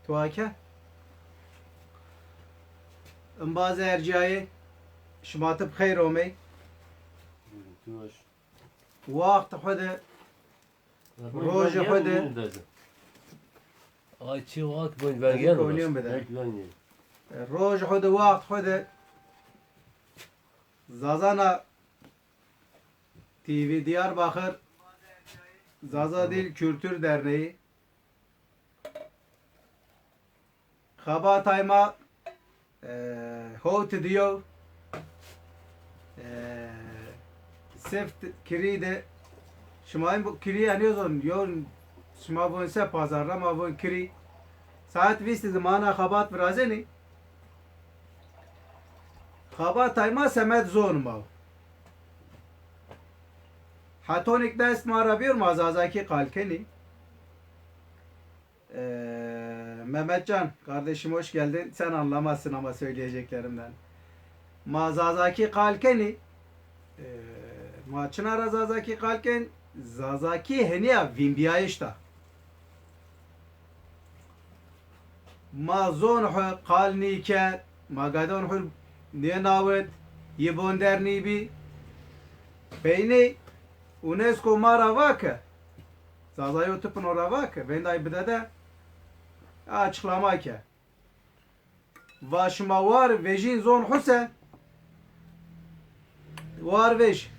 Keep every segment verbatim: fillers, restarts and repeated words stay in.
Wake. Embazê ercîyayê, şima ti bi xeyr omey. Wext xwu de, rojê xwu de. Ay çi wak ben vergen. Belki ben yiyeyim. Rojê xwu de, wext xwu de. Zazana T V Diyarbakır, Zaza Dil Kültür Derneği. Xebatay ma, e, howt diyo, e, seft kirî de, şima in bu kirî, yanî o zaman, yo, şima von se pazar ra, ma von kirî. Saet vîst de ma na xebat virazenî. Xebatay ma semed zon ma. Hetonik dest ma ra biyor, ma Zazakî qal kenî. Ee, Mehmetcan, kardeşim hoş geldin. Sen anlamazsın ama söyleyeceklerimden. Ma Zazakî qal kenî. Ee, ma çina ra Zazakî qal ken, Zazakî henîya vînbîyayîş da. Ma zon xwu qal nîkerd, ma gadon xwu nênawit, yi bonder nîbî. Peynî UNESCO ma ra va ke, Zazayo Tipino ra va ke, venday bide de açıklama ke. Va şima war vejîn zon xwu se, war vej.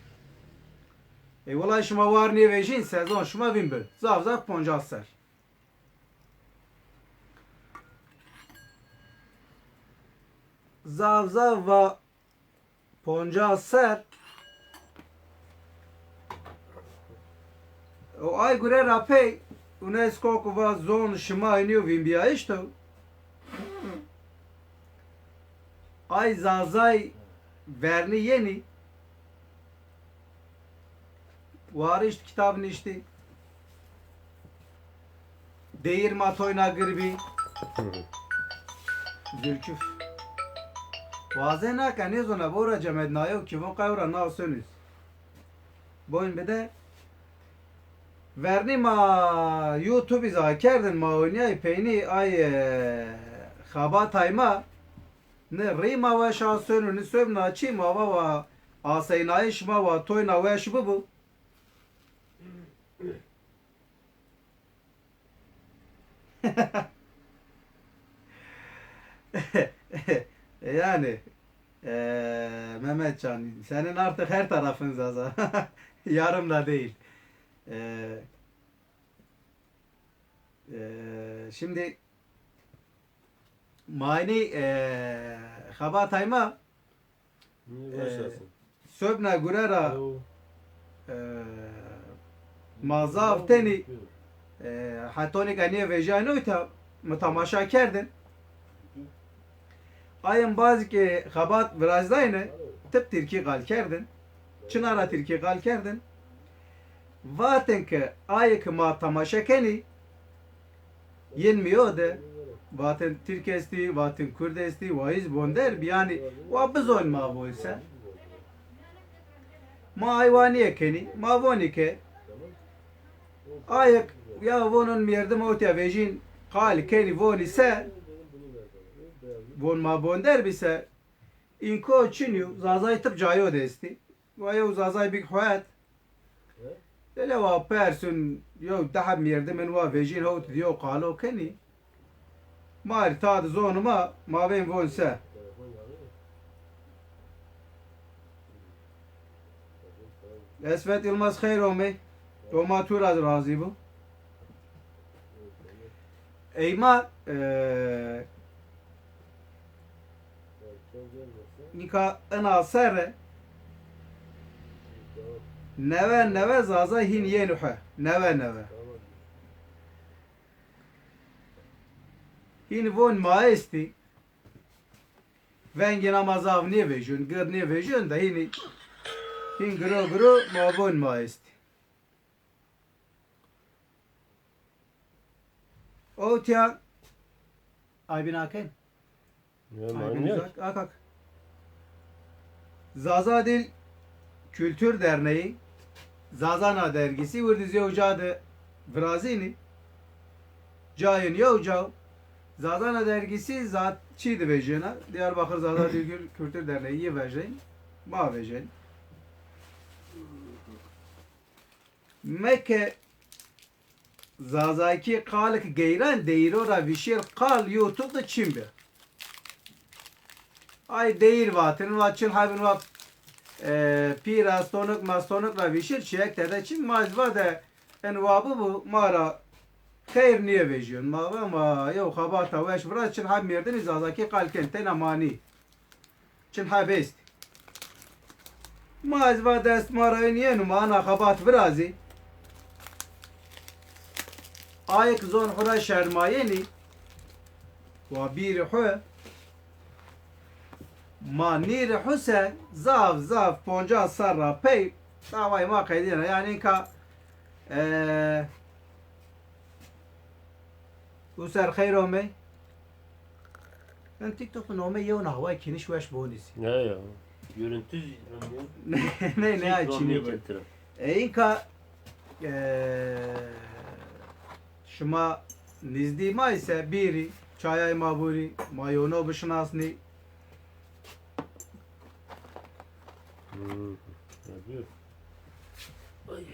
Ey wulay şima war nêvejîn se zon şima vîn bin. Zaf zaf poncas ser. Zaf zaf va poncas ser. O ay gure ra pey UNESCO ku va zon şima henîyo vînbîyayîş do. Ay Zazay vernî yenî. Warişt kitab niştî. Deyir ma toyna girbî. Zülküf. Wazena ke nêzona bora cemed nayo ki von qewra na sönüz. Boyun bide. Vernî ma YouTube za kerdin, ma oynayay peynî ay, e, xebatay ma. Ni rî ma weş a sönü, ni söbna çî ma va wa aseynayîş ma wa toyna weş bibu. Yani, eee, Mehmetcan, senin artık her tarafın Zaza. Yarım da değil. Eee, eee, şimdi Maynî, e, xebatay ma, e, söbna gure ra, e, ma zaf tenî, e, hetonî ke nê vejîyayne û ta, mi temaşa kerdin. Ayên bazî ke xebat virazdayne, tip tirkî qal kerdin. Çina ra tirkî qal kerdin. Vatin ke ayê ke ma temaşe kenî, Yên mi yo de, vatin Tirk estî, vatin Kurd estî, wa iz bonder bi, yanî wa bizon ma von se. Ma aywanîye kenî, ma vonî ke ayek ya vonon mîyerdim ewtya vejîn qal kenî vonî se, von ma bonder bi se, înko çin yo, Zazay tip cayo de estî. Wa yew Zazay bik huet. Dele wa persûn yew deheb mîyerdimên wa vejîn hewt diyo qalo kenî. Ma rî ta di zonê ma, ma vên von se. Esvet Yilmaz xeyr omey. Homa tu ra razî bo. Ey ma, e, nika ina serre newe newe Zaza hîn yên hue. Newe newe. Hîn von ma estî. Vengên ama zaf nêvejûn, gir nêvejûn de hînî, hîn giro giro ma von ma estî. Ewtya, ay bîn aken. Ay bîn uzak, ak, ak. Zaza Dil Kültür Derneği, Zazana Dergisi, wirdî zî yew ca de virazînî. Cayên yew ca, Zadana dergisi zat çî de vejena. Diyarbakır Zaza Duygu Kültür Derneği yê vejên. Ma vejên. Meke Zazakî qalik geyran deyîro ra vişêr qal YouTube de çin bi. Ay deyîr vatin, va çin hebin va, e, pîr astonik mastonik ra vişêr çiyek tede çin, ma ez va de en wa bibu ma ra xeyr nîye vejîyon. Ma va ma yew xebata weş viraz çin heb mêrdinî Zazakî qal ken tena ma nî. Çin heb est. Ma ez va dest ma ra ên yenu ma ana xebat virazî. Ayek zon xura şermayenî. Wa bîrî xu. Ma nîrî xu se zaf zaf poncas serra pey daway ma qedîyena. Yanî inka, e, u ser xeyr omey. Ben TikTok'ta nome yew nahway keniş weş bonî zî. Ne ya? Görüntü zî ramyo. Ne, ne, ne, ay çînî. E, inka, e, şima nizdî ma ise bîrî, çayay ma bûrî, ma yono bişinasnî. Hmm. Yapıyor. Ay, ay, ay.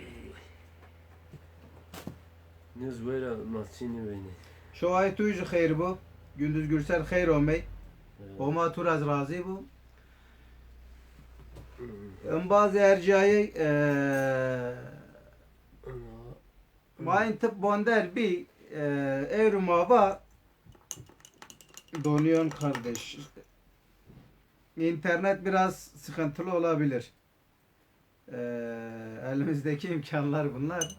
Nêz weyra ma çînî veynî. Şewayê tu jî xeyr bo. Gündüz Gürsel xeyr omey. Evet. Homa tu ra zî razî bo. Embazê ercîyayey, e, ma in tip bonder bî, e, ewro ma va doniyon kardeş. İnternet biraz sıkıntılı olabilir. Ee, elimizdeki imkanlar bunlar.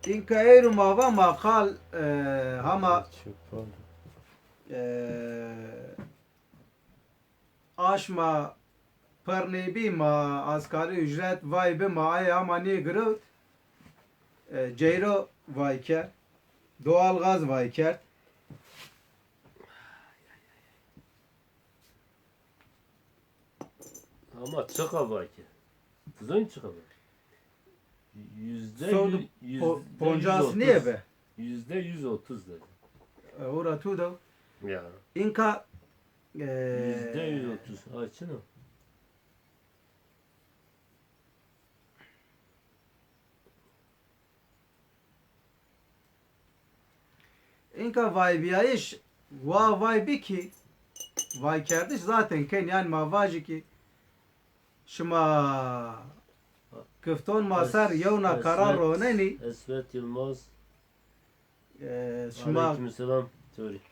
Inka ewro ma va ma qal, e, hama, e, aşma pir nêbî ma asgari ücret vay bi ma ay hama nêgirewt. E, ceyro vay kerd. Doğalgaz vay kerd. Ama çiqa vay ke? Ti zonî çiqa vay? Yüzde yüz, yüzde yüz otuz. Yüzde yüz otuz. Yüzde yüz otuz. Yüzde yüz otuz dedi. E, ora tu da. Ya. Inka, e, yüzde yüz otuz. Ay çin o. Inka vaybîyayîş wa vay bikî, vaykerdiş zaten ken, yanî ma vajî kî şima kifton ma ser yewna karar ronenî. Esvet Yılmaz. E, şima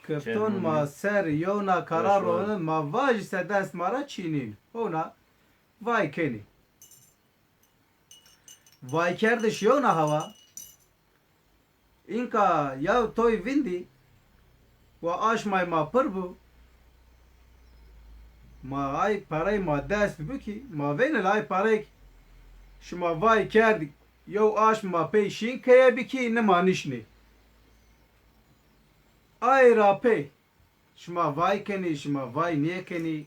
kifton ma ser yewna karar ronenî, ma vajî se dest ma ra çînîn. Hona vay kenî. Vaykerdiş yewna hawa. Inka yew toy vindî wa aşmay ma pir bu. Ma ay perey ma dest bu kî ma vênil ay perey şima vay kerd yew aşm ma pey şîn keye bikî nima nişnî. Ay ra pey şima vay kenî, şima vay nêkenî,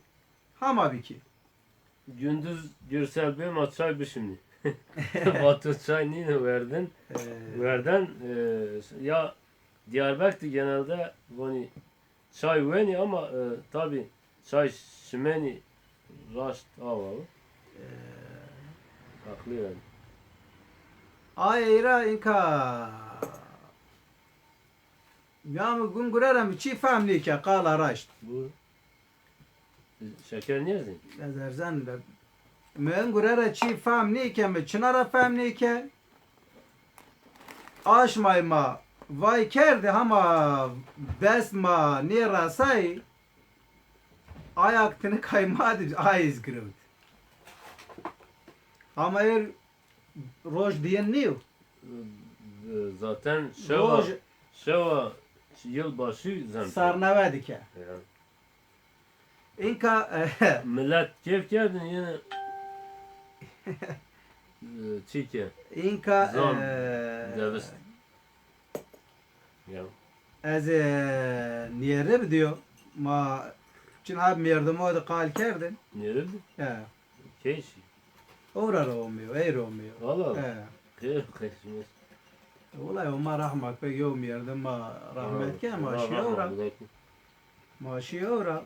hama bikî. Gündüz Gürsel bê ma çay bişimnî. Vato çay nîne werdin. He. Werden, e, ya Diyarbekir genelde vonî çay wenî ama, e, tabi çay şimenî raşt awa. E. Haklı yani. Ay eyra inka. Ya mi gun gure ra mi çî fehm nêke qala raşt. Buyur. Şeker nêzî? Ez erzan de. Mi in gure ra çî fehm nêke, mi çina ra fehm nêke. Aşmay ma vay kerdî hama dest ma nêrasayî. Ayak tinikay ma di ay iz girewt. Hama êr roj diyen nîyo. Zaten şewa, şewa yılbaşı zem. Sarnawe dike. Ya. Inka, e, millet keyf kerdin yine, e, çîke. Inka, zam, e, devist. Ya. Ez, e, nêrib diyo. Ma çin hab merdimo de qal kerdin. Nêrib? Ya. Keyşî. Ora ra omiyo, ey ra omiyo. Valla. He. Xeyr, xeyr. Wulay Homa rehma ke, yew mêrdim ma rehmet ke, ma şî ew ra. Ma şî ew ra.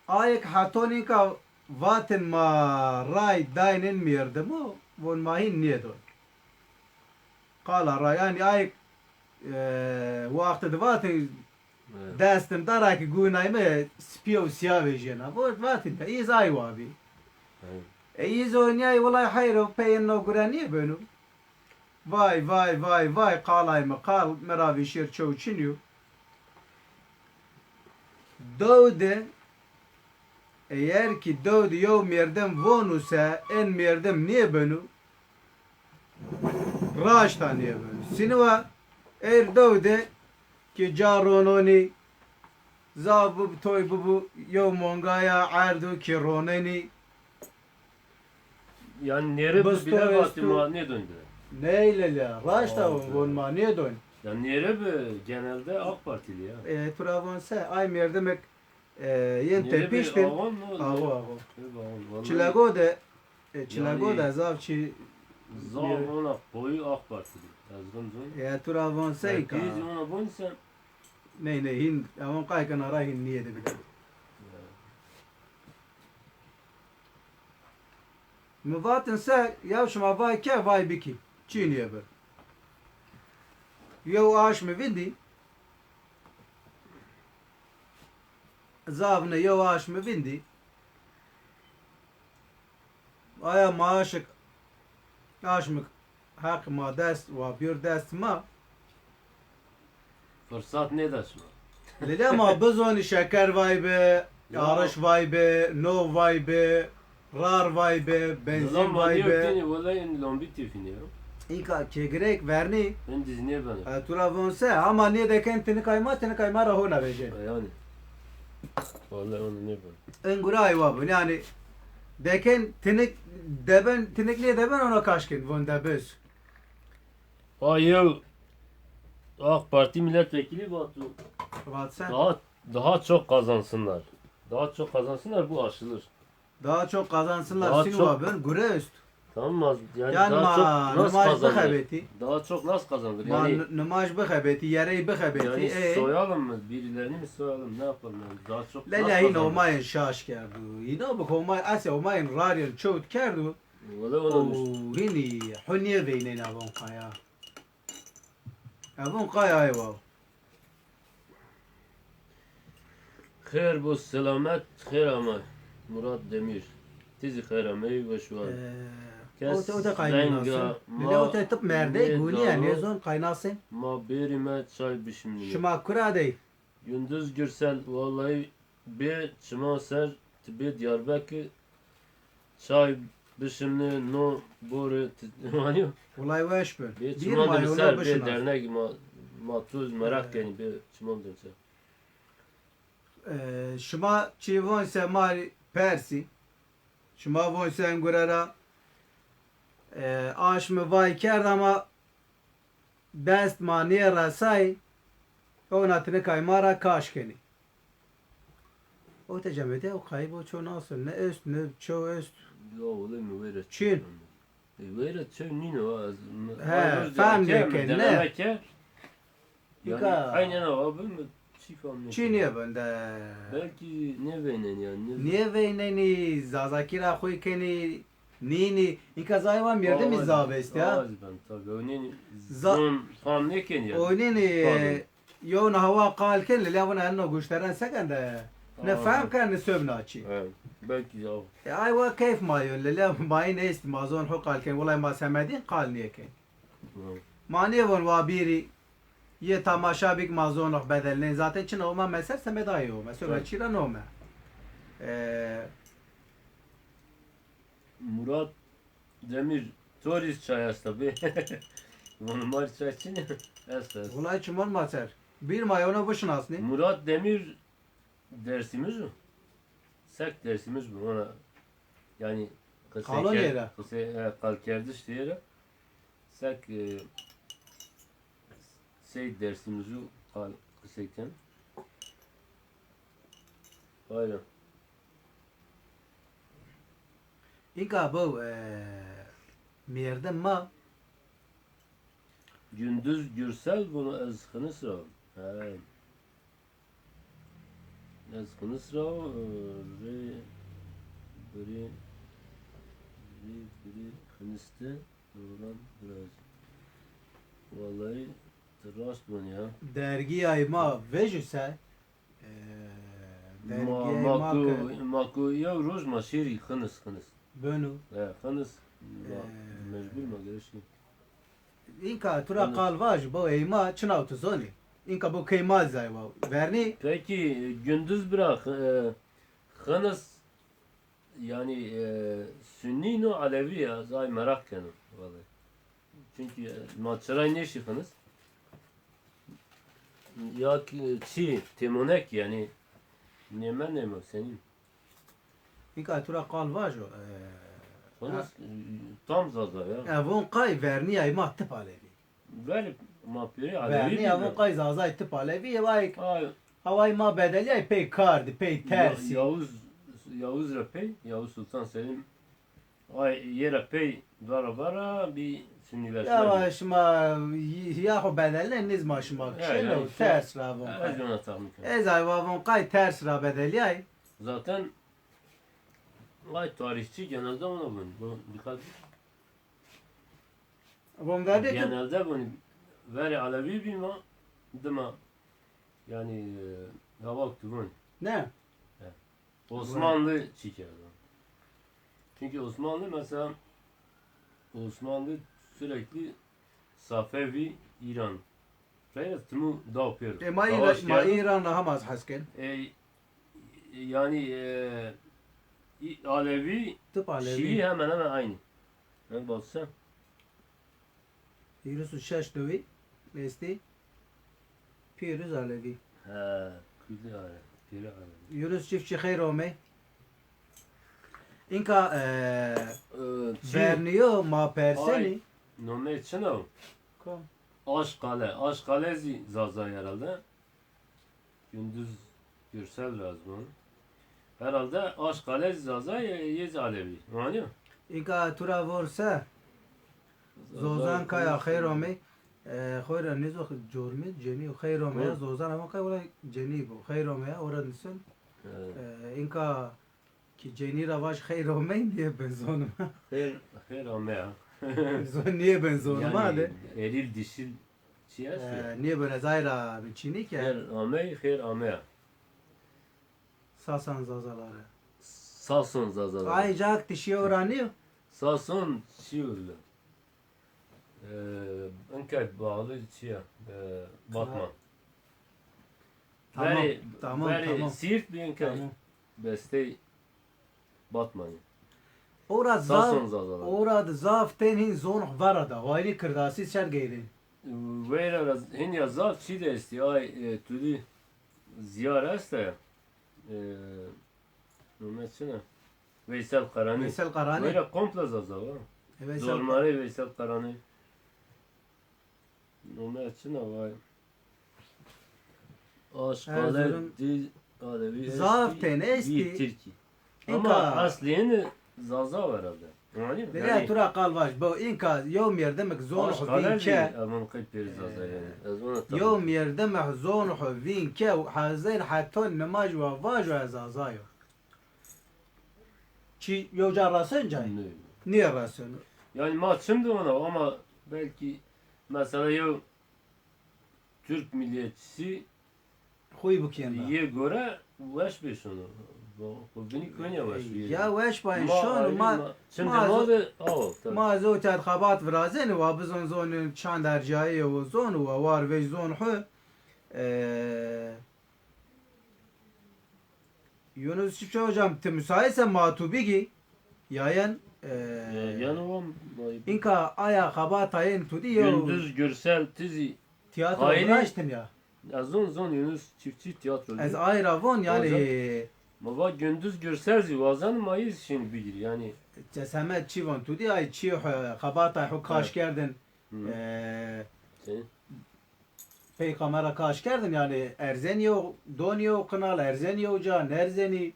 Ayê ke heto nîka vatin ma ray daynên mêrdimo, von ma hîn nêdon. Qala ra, yanî ayê ke, e, wextê de vatin destim da ra ke gunay mi spî û sîya vejîyena. Von vatin de, îz ay wa bî. E, îz o nîyay, wulay heyr o, peyên no gure nêbeno. Vay, vay, vay, vay, qalay mi qal, mi ra vîşêr çew çinî yo. Dew de, eger kî dew de yew mêrdim vonu se, en mêrdim nêbeno, raşta nêbeno. Sînwa êr dew de kî ca ronenî, zaf bibo, toy bibo, yew mongaya erd o kî ronenî. Yanî nêribi bile vatî ma nêdon bile. Ney lele, raşta von ma nêdon. Ya nêribi genelde AK Partili ya. E, tu ra von se, ay mêrdimek, e, yên tepiştin. Awo, awo. Çilego de, e, Çilego de zaf çi. Zaf ona koyu AK Partili. Ez rind zon. E, tu ra von se ka. Ona von se. Ney, ney, hîn, ewan qayken ara hîn nîyê de bide. Mi vatin se, ya şima vay ke, vay bikî. Çî nîye bi. Yew aşmi vindî, zaf ne, yew aşmi vindî. Aya ma aşik, aşmik heq ma dest, wa bîyor dest ma. Firsat nêda şima. Lele ma bizonî şeker vay bi, arış vay bi, no vay bi, rar vay bi, benzîn vay bi. Lele ma nêyo kenî, wele in lombî têfînê yo. Înka kêgirêk vernî. Hindî zî nêbeno. E, tu ra von se, ama nêdeken tinikay ma, tinikay ma ra hona vejên. E, yanî. Wele ona nêbeno. In gure aywa bin. Yanî deken tinik deben, tinik nêdeben ona kaşkin, von debez. A yew AK Parti milletvekili vat, vat se, daha, daha çok kazansınlar. Daha çok kazansınlar, bu aşılır. Daha çok kazansınlar, daha çok. Sînwa bin, gure est. Tamam, yani, yani daha ma çok nasıl kazanılır? Nimaj bixebetî. Daha çok nasıl kazanılır? Ma yani, n-, nimaj bixebetî, yerey bixebetî. Yani e, soyalım mı? Birilerini mi soyalım? Ne yapalım yani? Daha çok nasıl kazanılır? Lele hîn Homayên şaş kerdo. Hîna bi Homay, ese Homayên rarîyan çewt kerdo. Wele ona. O hînî, ho nêveynên avon qaya. Avon qaya ay wa. Xêr bo, selamet, xêr amay. Murat Demir. Ti zî xêr amey, weş war. Ee, kes o te, o te qayîl nase. Lele o te tip merdey gûnî ya, nêzon qayîl nase. Ma bêrîme çay bişimîme. Şima kura dey? Yunduz Gürsel, wallahî bê çiman ser, ti bê Diyarbekir çay bişimne, no bore ti wanî yo. Wulay weş bi. Bê çiman de ser, bê dernegî ma, ma tu meraq kenî, bê çiman de ser. E, şima çi von se ma rî persî. Şima von se en gure ra, e, aşmi vay kerd ama dest ma nêresay, ona tinikay ma ra kaş kenî. O te cemede o qayîb o ço naso, ne est, ne ço est. Ya wele mi were. Çin. E, were ço nîno, ez, he, fam nêken, ne? Yanî, aynen abi mi? Çi fam nêken. Çi nêbende? Belkî nêveynen yanî, nêveynen. Nêveynenî, Zazakî ra xo kenî, nînî. Înka zayê wa mêrdimî zaf est ya. Tabî, o nînî zon fam nêken ya. O nînî, e, yew niha wa qal ken, lele vana eno guşteren se ken de. Ne fam ken, ne söb naçî. He, belkî ya. E, ay wa keyf ma yo, lele ma în est, ma zon xo qal ken, wulay ma semedîn qal nêken. Hı. Ma nêvon wa bîrî yê tamaşa bik ma zonox bedelnên. Zaten çina o ma meser semedayê o. Mesela çî ra nome. Ee, Murat Demir, to rî zî çay esta bê. Vano ma rî çay çin esta. Wulay çimon ma ser. Bîr ma yewna bişinasnî. Murat Demir Dersimij o. Sek Dersimij bi ona, yanî qisey, qalon yê ra, qisey, e, qalkerdiş yê ra. Sek, e, sey Dersimij o qal qisey ken. Aynen. Înka bo, e, mêrdim ma. Gündüz Gürsel bunu ez Xinis ra. He. Ez Xinis ra, e, rê, birî, rê, birî, Xinis de, doğrudan biraz. Vallahi ti rast vun ya. Dergîyayê ma vejî se, e, Ma, dergîyayê ma ma ku, ke ma ku yew roj ma şêrî Xinis, Xinis. Beno. E, Xinis, ma, E, mecbur ma gerek şî. Înka tu ra Xinis. Qal vaj, bo ey ma çina tu zonî. Înka bo key ma zay wa. Vernî. Peki, Gündüz bira, e, Xinis, yani, e, Sünnî no Elewî ya, zay merak keno, vallahi. Çünkü, e, ma çiray nêşî Xinis. Ya ki, çi, têmonek yani, nême nême senîn. Înka tu ra qal vajo, e, Xinis, e, tam Zaza ya. E, von qay vernîyay ma tip Elewî. Verî ma pêrê Elewî. Vernîya von qay Zazay tip Elewî, eway, Ay. Eway ma bedelîyay pey kardî, pey Ya-, tersî. Yavuz, Yavuz ra pey, Yavuz Sultan Selim, ay yê ra pey vara vara bir Sünnîleşme. Ya şima y-, ya xo bedelne, nîz ma şima kişêno, yani işte, ters ra von qay. Ez ona tahmin keno. Ez ay wa von qay ters ra bedelîyay. Zaten ay tarihçi genelde ona vun. Bu dikkat. Von verdê tu. Genelde vun verê Elewî bî ma, dima, yani, e, ya waqt vun. Ne? He. Osmanlı çi kerdo. Çünkü Osmanlı mesela, Osmanlı sürekli Safevi, İran. Reyna timû daw pêro. E, ma Savaş İran, ma kerdo. İran ra hem az hes ken. E, yani, e, İ-, Alevi, Tip Alevi. Şii hemen hemen aynı. Ben baksa. Hîris û şeş dewî estî. Pîruz Alevî. He, Kurdî Alevi, Pîrî Alevi. Yunus Çiftçi xeyr omey. Înka, e, e, çi? Vernîyo ma persenî. Ay, nomê çin o? Kom? Aşkale. Aşkale zî Zazay herhalde. Gündüz Gürsel ra ez vun. Herhalde Aşkale zî Zaza yê, yê zî Alevi. Wanî yo? Înka tu ra vor se? Zozan Kaya xeyr omey. E, xo ra nêzo, cormî, cenî yo. Xeyr omey ya, Zozan ama kay ora cenî bo. Xeyr omey ya, ora nisin. Evet. E, înka Ki cenî ra vaj xeyr omey, nîyê ben zonima. Xeyr, xeyr ameya. Zon-, nîyê ben zonima de. Eril dişil çi esto? E, nîyê ben ez ay ra mi çînî ke. Xeyr amey, xeyr ameya. Sasan Zazaları. Sason Zazaları. Ay cak dişi ora nîyo? Sason çi yo? Ee, inke bağlı çiye, ee, Batman. Tamam, verê, tamam, verê tamam. Siirt bî inke, tamam. Bestey Batmanî. Ora zaf, ora de zaf tên hîn zon vera da. Waynî kirdasî ser geyrîn. Weyra ra hîn ya zaf çî de estî. Ay, e, tu dî ziyar esta ya. E, nome çin a? Veysel Karanî. Veysel Karanî. Weyra komple Zaza wa. E, Veysel Zormarê Veysel Karanî. Nome çin a vay. Aşkale Erzurum. Dî Alevi zaf estî, tên estî. Bî Tirkî. Ama eslî hînî Zaza wa herhalde. Yanî, derya tu ra qal vaj, bo înka yew mêrdimek zon xo vîn ke. Aman qey pêrî Zaza yanî. Yew mêrdimek zon xo vîn ke, hazir heta nimaj wa vajo ez Zaza yo. Çi yew ca rasen cay? Nê. Nê rasen. Yanî ma çim de ona ama belkî mesela yew Türk milliyetçisi Xo yî bikên ra. Yê gore weş bê şono. Xo binî Konya weş bê. Ya weş bay şono, ma, ma, ma zewtî ad xebat virazenî, wa bizon zonê çand ercayî yo, zon wa war vej zon xo. E, Yunus Çiftçi hocam, ti müsaitse ma tu bigî, yayen, e, ya, yanî o, înka aya xebata yen tu dî yo. Gündüz Gürsel ti zî tiyatro viraştin ya. Ez zon, zon Yunus Çiftçi tiyatro. Ez ay ra von yanî. Ma va Gündüz Gürsel zî wazen ma yî şin bigîrî yanî. Cesemet çi von tu dî ay çi, e, xebata xo kaş kerdin. E, Pey kamera kaş kerdin, yanî erzenî yo, donî yo, qinal erzenî yo ca, nerzenî.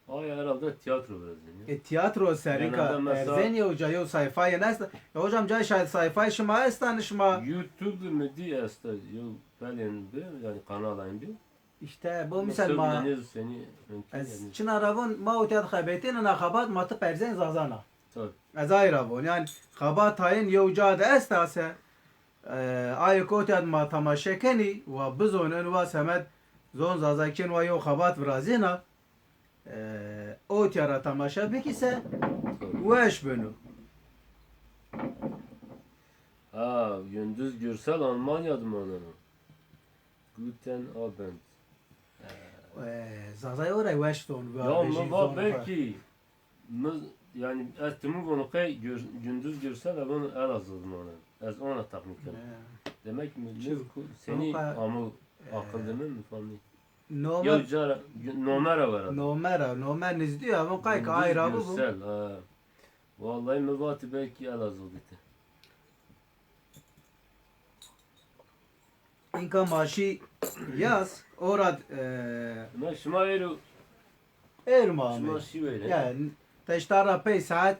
Ay herhalde tiyatro biraz yani. E, tiyatro serika. Genelde mesela erzenî uca yew sayfayên esta. E, hocam, cay şayet sayfayê şima esta, şima YouTube de mi dî esta, yew pelên bi, yani kanalên bi. İşte bu misal ma, senî, ez çina ra von, ma o tiyatro xebetîn, na xebat ma ti perzen Zazana. Tabii. Ez ay ra von. Yani xebat tayên yew ca de esta se, e, ay kotî ad ma temaşe kenî, wa bizon en wa semed zon Zazakîn wa yew xebat virazîna. E, o tîya ra temaşe bikî se weş beno. Ha, Gündüz Gürsel Almanya de maneno. Guten Abend. E, Zazay oray weş don. Ya mi va belkî mi, yani ez timî vonu qey Gür-, Gündüz Gürsel, e, vonu Elazığ de manen. Ez ona tahmin keno. Demek mi, mi senî amo aqil de mi, mi famî. Nome, yew ca ra, nome ra wera. Nome ra, nome nizdî ya, von qay ki ay ra bibo. Gürsel, ha. Vallahi mi vatî belkî Elazığ dîte. Înka ma şî yaz, ora, e, ma şima êro, êro ma şima amey. Şî weyre. Ya, teşta ra pey saet,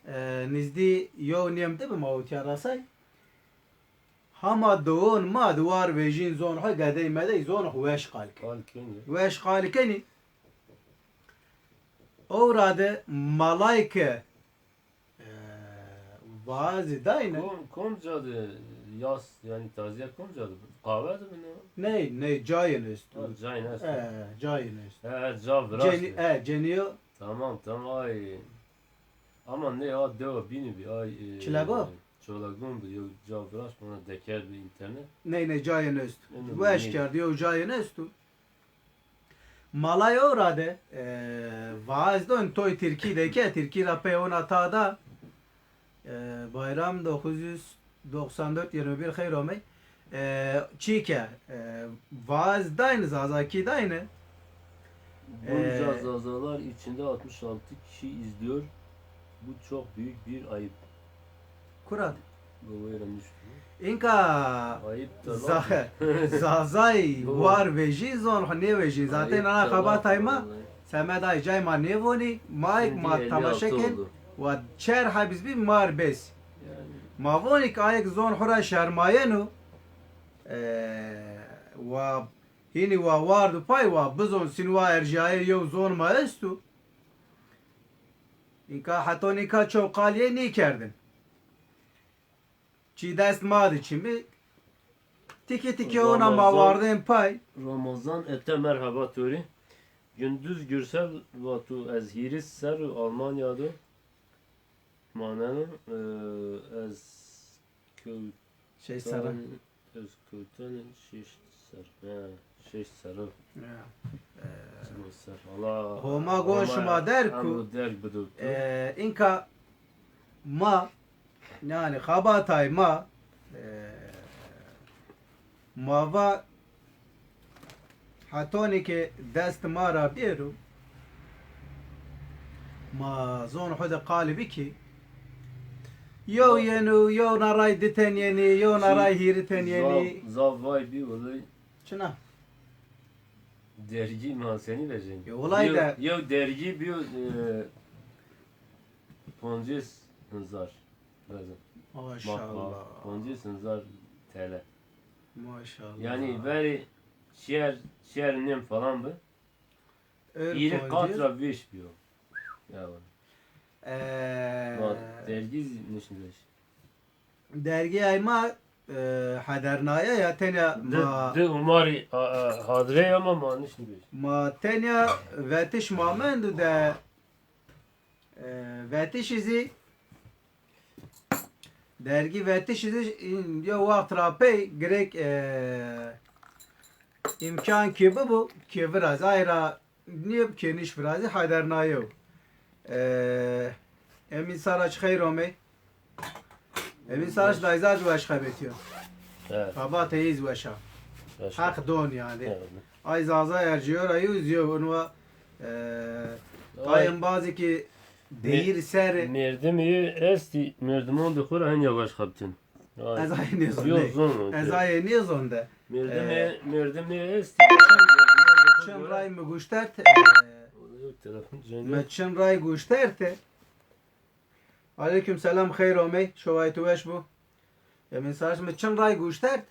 e, nizdî yew nêm de bi ma utya rasay. Hama dowon ma di war vejîn zon xo gedey medey zon xo weş qal kenî. Qal kenî. Weş qal kenî. Ora de malayke, e, vaazî dayne. Kom, kom ca de yas, yani taziye kom ca de? Qave de mi ne? Ney, ney, cayên esto. Ha, cayên esto. E, cayên esto. He, he, ca viraşte. Cenî-, e, cenîyo. Tamam, tamam, ay. Ama ne ya, dewa bînî bî, ay, e, Çilego? Çolagûn bi, yew ca viraşt, ona deker bi înternet. Ney, ney, cayên esto. Weş kerd, yew cayên esto. Malay ora de, e, vaaz don, toy tirkî de ke, tirkî ra pey ona ta da. E, Bayram dokuz yüz doksan dört yirmi bir xeyr omey. E, çî ke, e, vaaz dayne, Zazakî dayne. Bunca, e, Zazalar içinde altmış altı kişi izliyor. Bu çok büyük bir ayıp. Kura de? Înka Zazay war vejî, zon xo nêvejî. Zaten ana xebatay ma, semed ay cay ma nêvonî, ma ayk ma temaşe ken, wa çer heb iz bî mar bes. Ma vonî ki ayk zon xo ra şermayeno, e, wa hînî wa wardo pay, wa bizon sîn wa erjîyayê yew zon ma esto. Înka heto nîka ço qalîye nêkerdin. Çî dest ma de çimi. Tike tike ona ma wardên pay. Ramazan Ete, merhaba to rê. Gündüz Gürsel vato ez hîris serr o Almanya de maneno, e, ez kewtan, şeş serr o. Ez kewtan şeş serr. He, şeş serr o. Ya. Çima serr. Allah Homa gon şima derg ku. Derg bido. E, înka ma, yani xebatay ma, e, ma va hetonî ke dest ma ra bêro, ma zon xo de qalî bikî. Yew yeno, yew na ray di ten yenî, yew na ray hîrî ten yenî. Zaf, zaf vay bî wulay. Çina? Dergî ma senî vejên? E, wulay de. Yew dergî bîyo, e, poncês hezar. Lazım. Maşallah. Poncês hezar T L. Maşallah. Yani verî çiyer, çiyer nêm falan bi. Hîrî qat ra vêş bîyo. Ya. E, ma dergî zî nişnî vejî. Dergîyay ma, e, hedernaye ya tenya ma. Di umarî, a, a, hadre ama ma nişnî vejî. Ma tenya vetiş ma mendo de. E, vetişî zî, dergî vetişî zî, în-, yew wext ra pey girêk, e, îmkan kî bibo, kî viraz. Ay ra nîb kî nîş virazî, hedernayew. E, Emîn Saraç xeyr omey. Emîn Saraç dayza zî weş xebetîyo. Evet. Xebatê ey zî weş a. Weş a. Heq don yanî. Evet. Ay Zaza ercîyo ra yew zî yew unwa, e, ay embazî ki deyîr ser. Merdimê estî, merdiman de xo ra henya weş xebitîn. Ay. Ez ay nêzon. Yo, zon. Ez ay nêzon de. Merdimê, e, merdimê estî. Çend ray mi guştert, e, yo, Telefon zengin. Mi çin ray guşterte. Aleyküm selam, xeyr omey. Şovay tu weş bu. Ya min sarış mi çin ray guştert.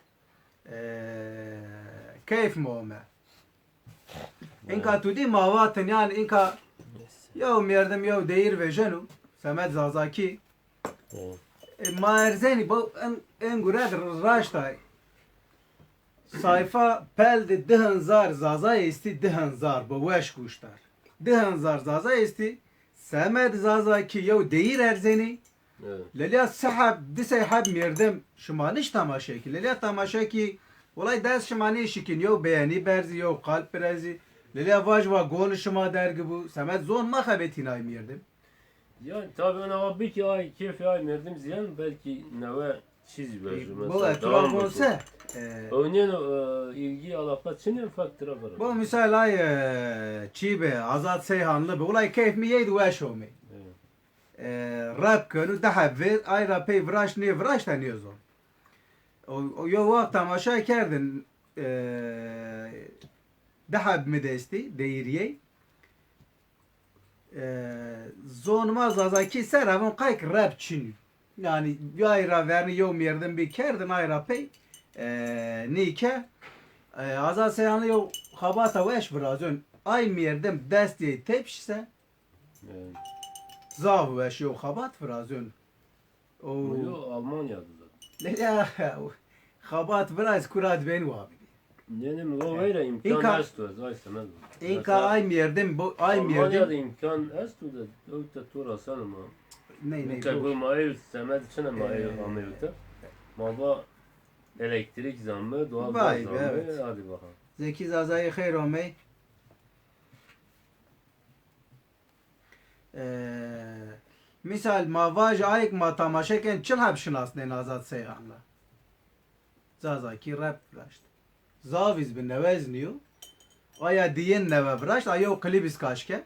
Ee, keyf mi ome. Înka tu dî ma vatin, yanî înka yew mîrdim yew deyîr vejenu, semed Zazakî. E, ma erzenî, bo en, en gure raşt a. Sayfa pel de di hezar Zaza estî, di hezar, bo weş guştar. Di hezar Zaza estî, semed Zazakî yew deyîr erzenî. Evet. Lelya se heb, di sey heb mîrdim şima nişt tamaşe kî. Lelya tamaşe kî, welay dest şima nêşikîn, yew beğeni berzî, yew kalp birezî. Lelya vaj va gon şima dergi bu. Semed zon ma xebetînay mîrdim. Yani tabi ona o bir ki ay keyfi ay mîrdim ziyan belki neve çiz verdi. Bo mesela, etraf devam olsa, olsun. E, Örneğin o, e, ilgi alaka çin en faktira var. Bu misal ay, e, çî be, Azad Seyhanlı be. Ulay keyf mi yeydi weş omey. Evet. E, rap könü daha ver, ay rapey viraş ne viraş da ne zor. O, o yo waqt tamaşa kerdin, e, daha mi desti, değiriye. E, zon ma Zazakî ser avon qayk rap çinî. Yani yay ra verni yo mîrdim bir kerdin ay ra pey, e, nîke, e, Azad Seyhanlı yo xabata weş virazon. Ay mîrdim dest yey tepşise, Evet. Zaf weş yew xebat virazon. O Yo Almanya'da zaten. Ya, xebat viraz kurat ben wa bibî. Ne ne mi o öyle imkan Înka- esto, ez ay semed. Înka ay mîrdim, bu ay Almanya'da mîrdim. imkan esto da, o da tora sanma. Ney ney. Înka bu. Bu ma ev semed çine ma ev Ee. Amerika. Ma va elektrik zammı, doğal Vay gaz be, zammı, evet. Hadi bakalım. Zeki Zazayı xeyr omey. E, misal ma vaj ayk ma tamaşe ken çil heb şinasnên Azad Seyhanla. Zazakî rap viraşt. Zaviz bi newez niyo. Aya diyin neve viraşt. Ayo klib iskaş ke.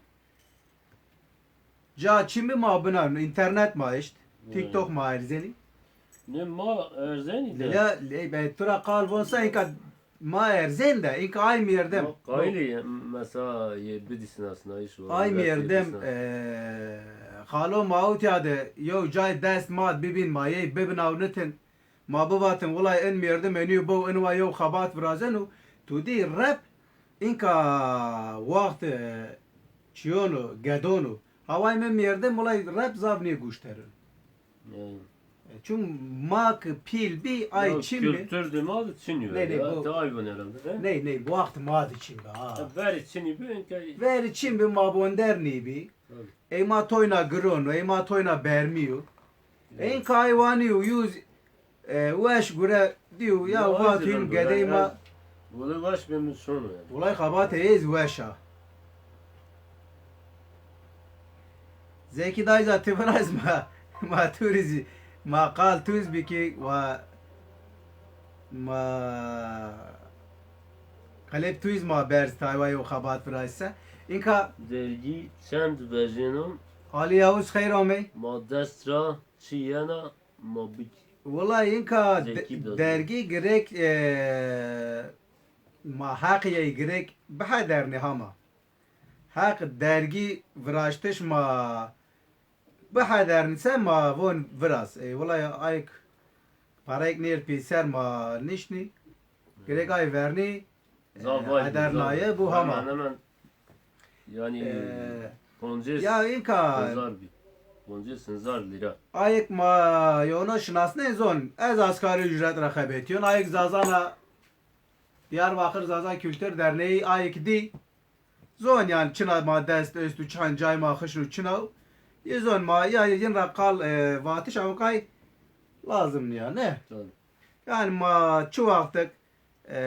Ca çimi ma bina, internet ma işt. TikTok ma erzeni. Ne ma erzeni de. Ya, le, be, tura qal von sa inka Ma erzên de, înka ay mîrdem. Ma qayilî mesela yê bidîsin aslında iş o. Ay mîrdem, e, xalo ma ewtya de yew cay dest ma bibîn ma yey bibinawnitin. Ma bivatin, wilay in mîrdim enî bo in wa yew xebat virazeno. Tu dî rep înka waxt, e, çîyono, gedono. Haway mi mîrdim, wilay rep zaf nêguşterin. Yani. E, çun ma ki pîl bî, ay çin bi. Kültür de ma de çin yo. Ney, ney, ya, bu, te ay bun herhalde, he? Ney, ney, bu waxt ma de çin bi, ha. Ha, verî çinî bi, enka verî çin bi, ma bonder nî bi. Tabii. Ey ma toyna giron o, ey ma toyna bermî yo. Evet. Enka ay wanî yo, yüz, e, weş gure diyo, ya, ya, vatîn gedey ma. Wele weş be min şono yani. Wulay xebatê ey zî weş a. Zekî dayza ti viraz ma, ma tu rî zî, ma qal tu zî bikî wa ma qelêb tu zî ma berz taywa yew xebat viraz se. Înka dergî çend vejêno? Ali Yavuz xeyr amey. Ma dest ra çi yena? Ma bik. Wulay înka de-, Zekî de dergî girêk, e, ma heqî yey girêk bihedernê hama. Heq dergî viraştiş ma bihedernî se ma von viraz. E, wulay ayk parayk nêr pêser ma nişnî. Girêk ay vernî. Zaf vay, e, hedernaye zaf. Bu hama. Hemen hemen yani e, poncês ya înka hezar bî. Poncês hezar lira. Ayek ma yono şinasnê zon. Ez asgari ücret ra xebetîyon. Ayek Zazana Diyarbakır Zaza Kültür Derneği ayek dî. Zon yani çina ma dest estu çan cay ma xişnu çina. Yê zon ma ya yin ra qal, e, vatiş awqay lazim niya ne? Tabii. Yani ma çi wextek e,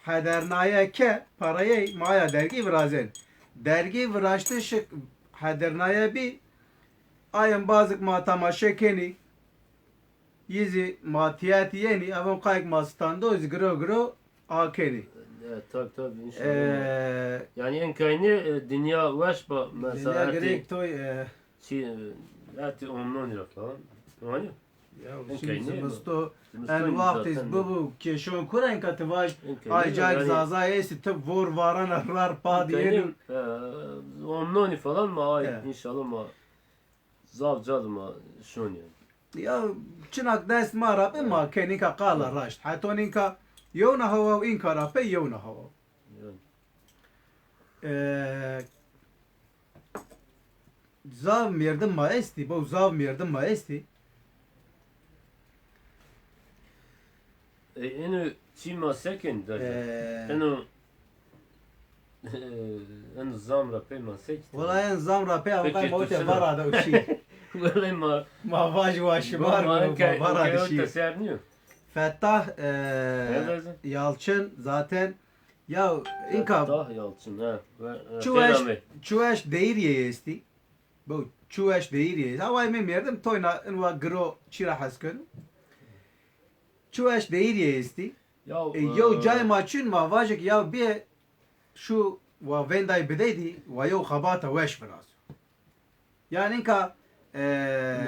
hedernaye ke parayey maya dergî virazên. Dergî viraştişik hedernaye bî, ayên bazik ma tamaşe kenî, yî zî ma tiyatî yenî, evon qayk ma standoy zî giro giro a kenî. E, tabii tabii, inşallah. E, yani en kaynı, e, dünya weş ba mesela. Dünya gerek toy, e, Çi, e, hetî on lira falan. Hani? Ya, şimdi zimisto, en waqt iz bibu keşon kura, inka ti vaj, ay cayk Zazay esti, ti vor varana rar pad yenu. Omnoni falan ma ay, inşallah ma zaf cad ma şon yani. Ya, çinak dest ma ra be ma ken inka qala raşt. Heton inka yewna hawa, inka ra pey yewna hawa. Zaf merdim ma estî, bo zaf merdim ma estî. E, eno çî ma sekin derdi. E, eno, eno zam ra pey ma sekî. Wala en zam ra pey ama qey ma ote vara da uçî. Wala ma, ma vaj wa şimar ma vara da şî. Ser niyo. Fettah, e, Yalçın zaten Ya, inka Fettah Yalçın, he. Çuweş, çuweş deyirîye estî. Bu çuweş deyirîye. Hawayê mi merdim toyna inwa giro çira hes kenu. Çuweş deyirîye estî. Ya, e, yew cay ma çin ma vajik ya bê şu wa venday bideydî wa yew xebata weş virazo. Yani inka, e,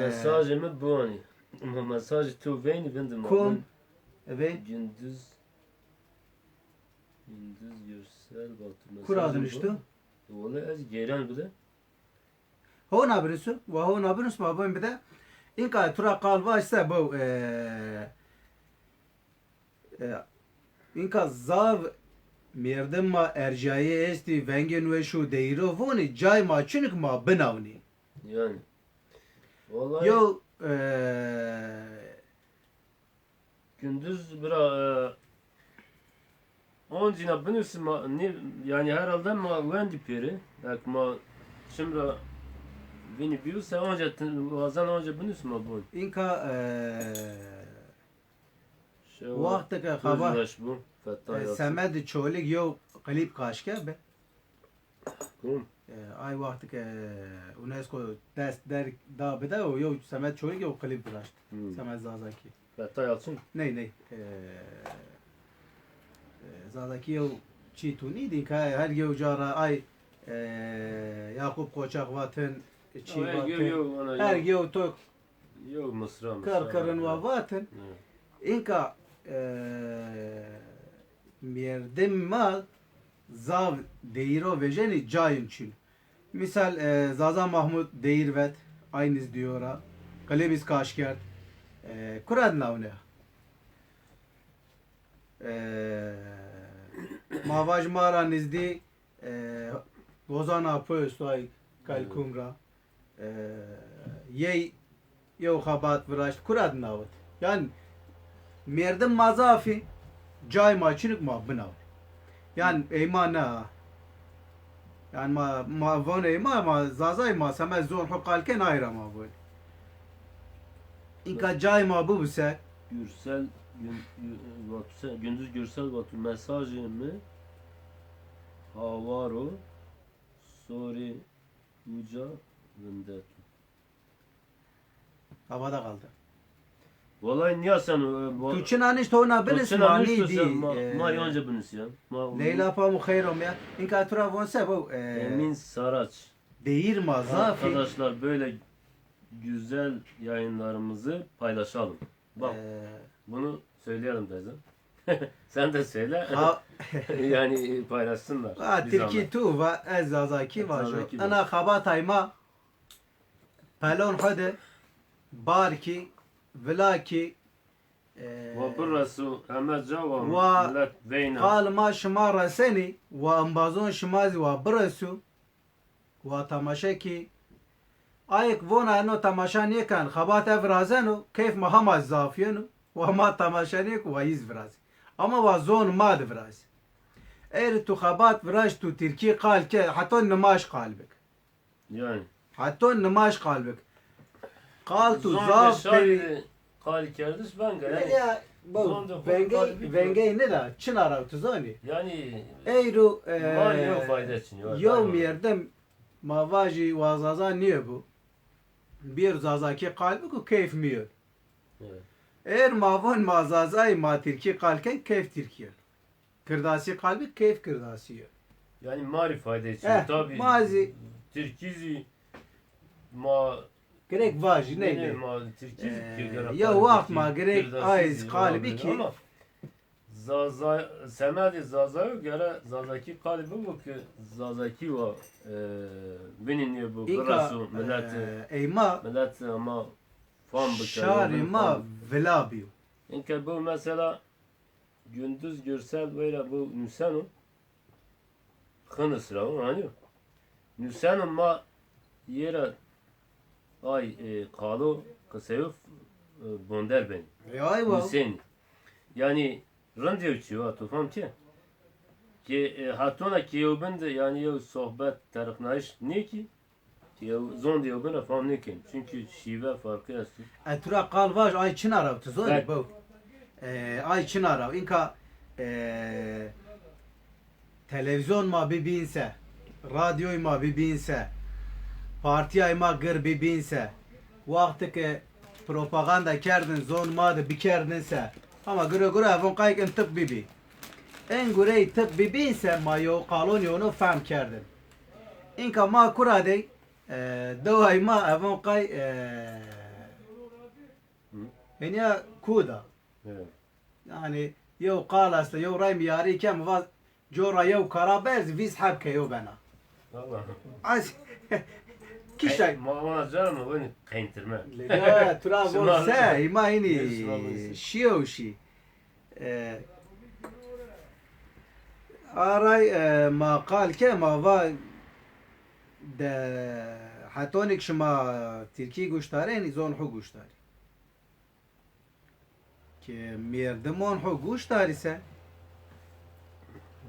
mesajê mi biwanî. Ma mesajê to veynî vindi ma. Kum? Eve? Gündüz. Gündüz Gürsel Batur mesajê mi. Kura dinişto? Wele ez geyran bide. Hona birisu, wa hona birisu ma boyn bide. Inka tura qal vaj se bo, e, E, inka zaf merdim ma erjayî estî, vengên weş û deyîro vonî, cay ma çinik ma binawnî. Yani. Vallahi yo, e, Gündüz bira, e, oncîna binusî ma, ni, yani herhalde ma wendî pêri. Ek ma çim ra vînî bîyo se onca, wazan onca binusî ma bon. Inka, e, Wextê ke xaba, e, Semedî Çolig yew klîp qaşke bi. E, ay wextê ke UNESCO dest der da bide û yew Semed Çolig yew klîp viraşt. Semed Zazakî. Feta Yalçın? Ney, ney. E, e, Zazakî yew çî tunî dî ke her yew ca ra ay, e, Yakup Koçak vatin, çî vatin. Her yew tok Yew misra, misra. Kir kirin wa vatin. Inka, e, merdim ma zaf deyîro vejenî cayên çin. Misal, e, Zaza Mahmud deyîr vet, ay nizdîyo ra. Qilêbîz kaş kerd. E, kura di nawne ya. E, ma vaj ma ra nizdî, e, Gozan Apo esto ay Kalkum ra. E, yey yew xebat viraşt, kura di nawit. Yan merdim ma zafî, cay ma çinik ma binawit. Yan ey ma ne ha. Yan ma, ma von ey ma, ma Zazay ma seme zon xo qal ken ay ra ma von. Inka cay ma bibu se. Gürsel, Gün-, Gü-, Batu se-, Gündüz Gürsel Batu mesajê mi hawaro sorî uca vindeto. Havada kaldı. Vallahi niya sen, e, va-, tu çina nişt hona binis ma nîdî. Ma, e, ma yonca binis ya. Ma, Leyla Pamuk xeyr ome ya. Inka tu ra von se bo, e, Emin Saraç. Deyir ma zafî. Arkadaşlar böyle güzel yayınlarımızı paylaşalım. Bak, e, bunu söyleyelim teyze. Sen de söyle. Ha. Yani paylaşsınlar. Ha, bir Tirkî zahmet. Tu va, ez Zazakî vajo. Zazakî va. Ena xebatay ma pelon xo de, barkî, vilakî, e, wa biresu, heme ca wa, wa millet veyna. Qal ma şima resenî, wa embazon şima zî wa biresu. Wa temaşe kî, ayêk vona eno temaşa nêken, xebat ez virazeno, keyf ma hema zafîyeno, wa ma temaşa nêko, wa yîz virazî. Ama wa zon ma di virazî. Êrî tu xebat viraşt, tu tirkî qal ke, heto nimaj qal bik. Yani. Heto nimaj qal bik. Qal tu zaf pêrî. Qalî kerdiş veng a, yanî. Ya, bu vengey, vengey ne da, çina ra tu zanî. Yanî, eyro, e, yew fayde çin, yew merdim ma vajî wa Zaza nîyo bu. Bir Zazakî qal biko keyf mi yo. Evet. Eger ma von ma Zazayî ma Tirkî qal ken keyf Tirkî yo. Kirdasî qal bik keyf Kirdasî yo. Yanî ma rî fayde çin. Eh, tabî ma zî Tirkî zî ma Gerek vajî neydi? Nê, ma tirkî zî pê gera. Ya wext ma gerek ay zî qalî bî ki. Ama Zaza, semedê Zazayo gere Zazakî qalî bibo ki Zazakî wa, e, binî nêbo, biraso milet, e, ey ma milet ama fam bike, şarê ma vila bîyo. Înke bo mesela Gündüz Gürsel weyra bo nuseno. Xinis ra o, hanî yo. Nuseno ma yê ra ay, e, qalo qiseyo, e, bonder benî. E, ay wa. Nusenî. Yanî rind yew çî wa, to fam ke? Ke, e, hetona ke yewbin de, yanî yew sohbet, teriqnayîş nêkî, yew zon de yewbin ra fam nêkenî. Çunkî şîve farqî esto. E, tu ra qal vaj, ay çina ra, tu zonî bo. E, ay çina ra. Înka, e, televîzyon ma bibîn se, radyoy ma bibîn se, partîyay ma gir bibîn se, wextê ke propaganda kerdin zon ma de bikerdin se, ama gure gure evon qayk in tip bibî. In gurey tip bibîn se ma yew qalon yewno fehm kerdin. Înka ma kura dey, e, deway ma evon qay, e, henya kuda. Evet. Yanî yew qal esta, yew ray mi yarî ke mi va cora yew kara berz, vîst heb ke yew bena. Valla. Az kişay. Ma ona cara mi voni qeyntirme. Lêga tu ra von se, hîma hînî şîyo şî. E, aray, e, ma qal ke ma va de hetonik şima tirkî guştarênî, zon xu guştarî. Ke merdimon xo guş darî se,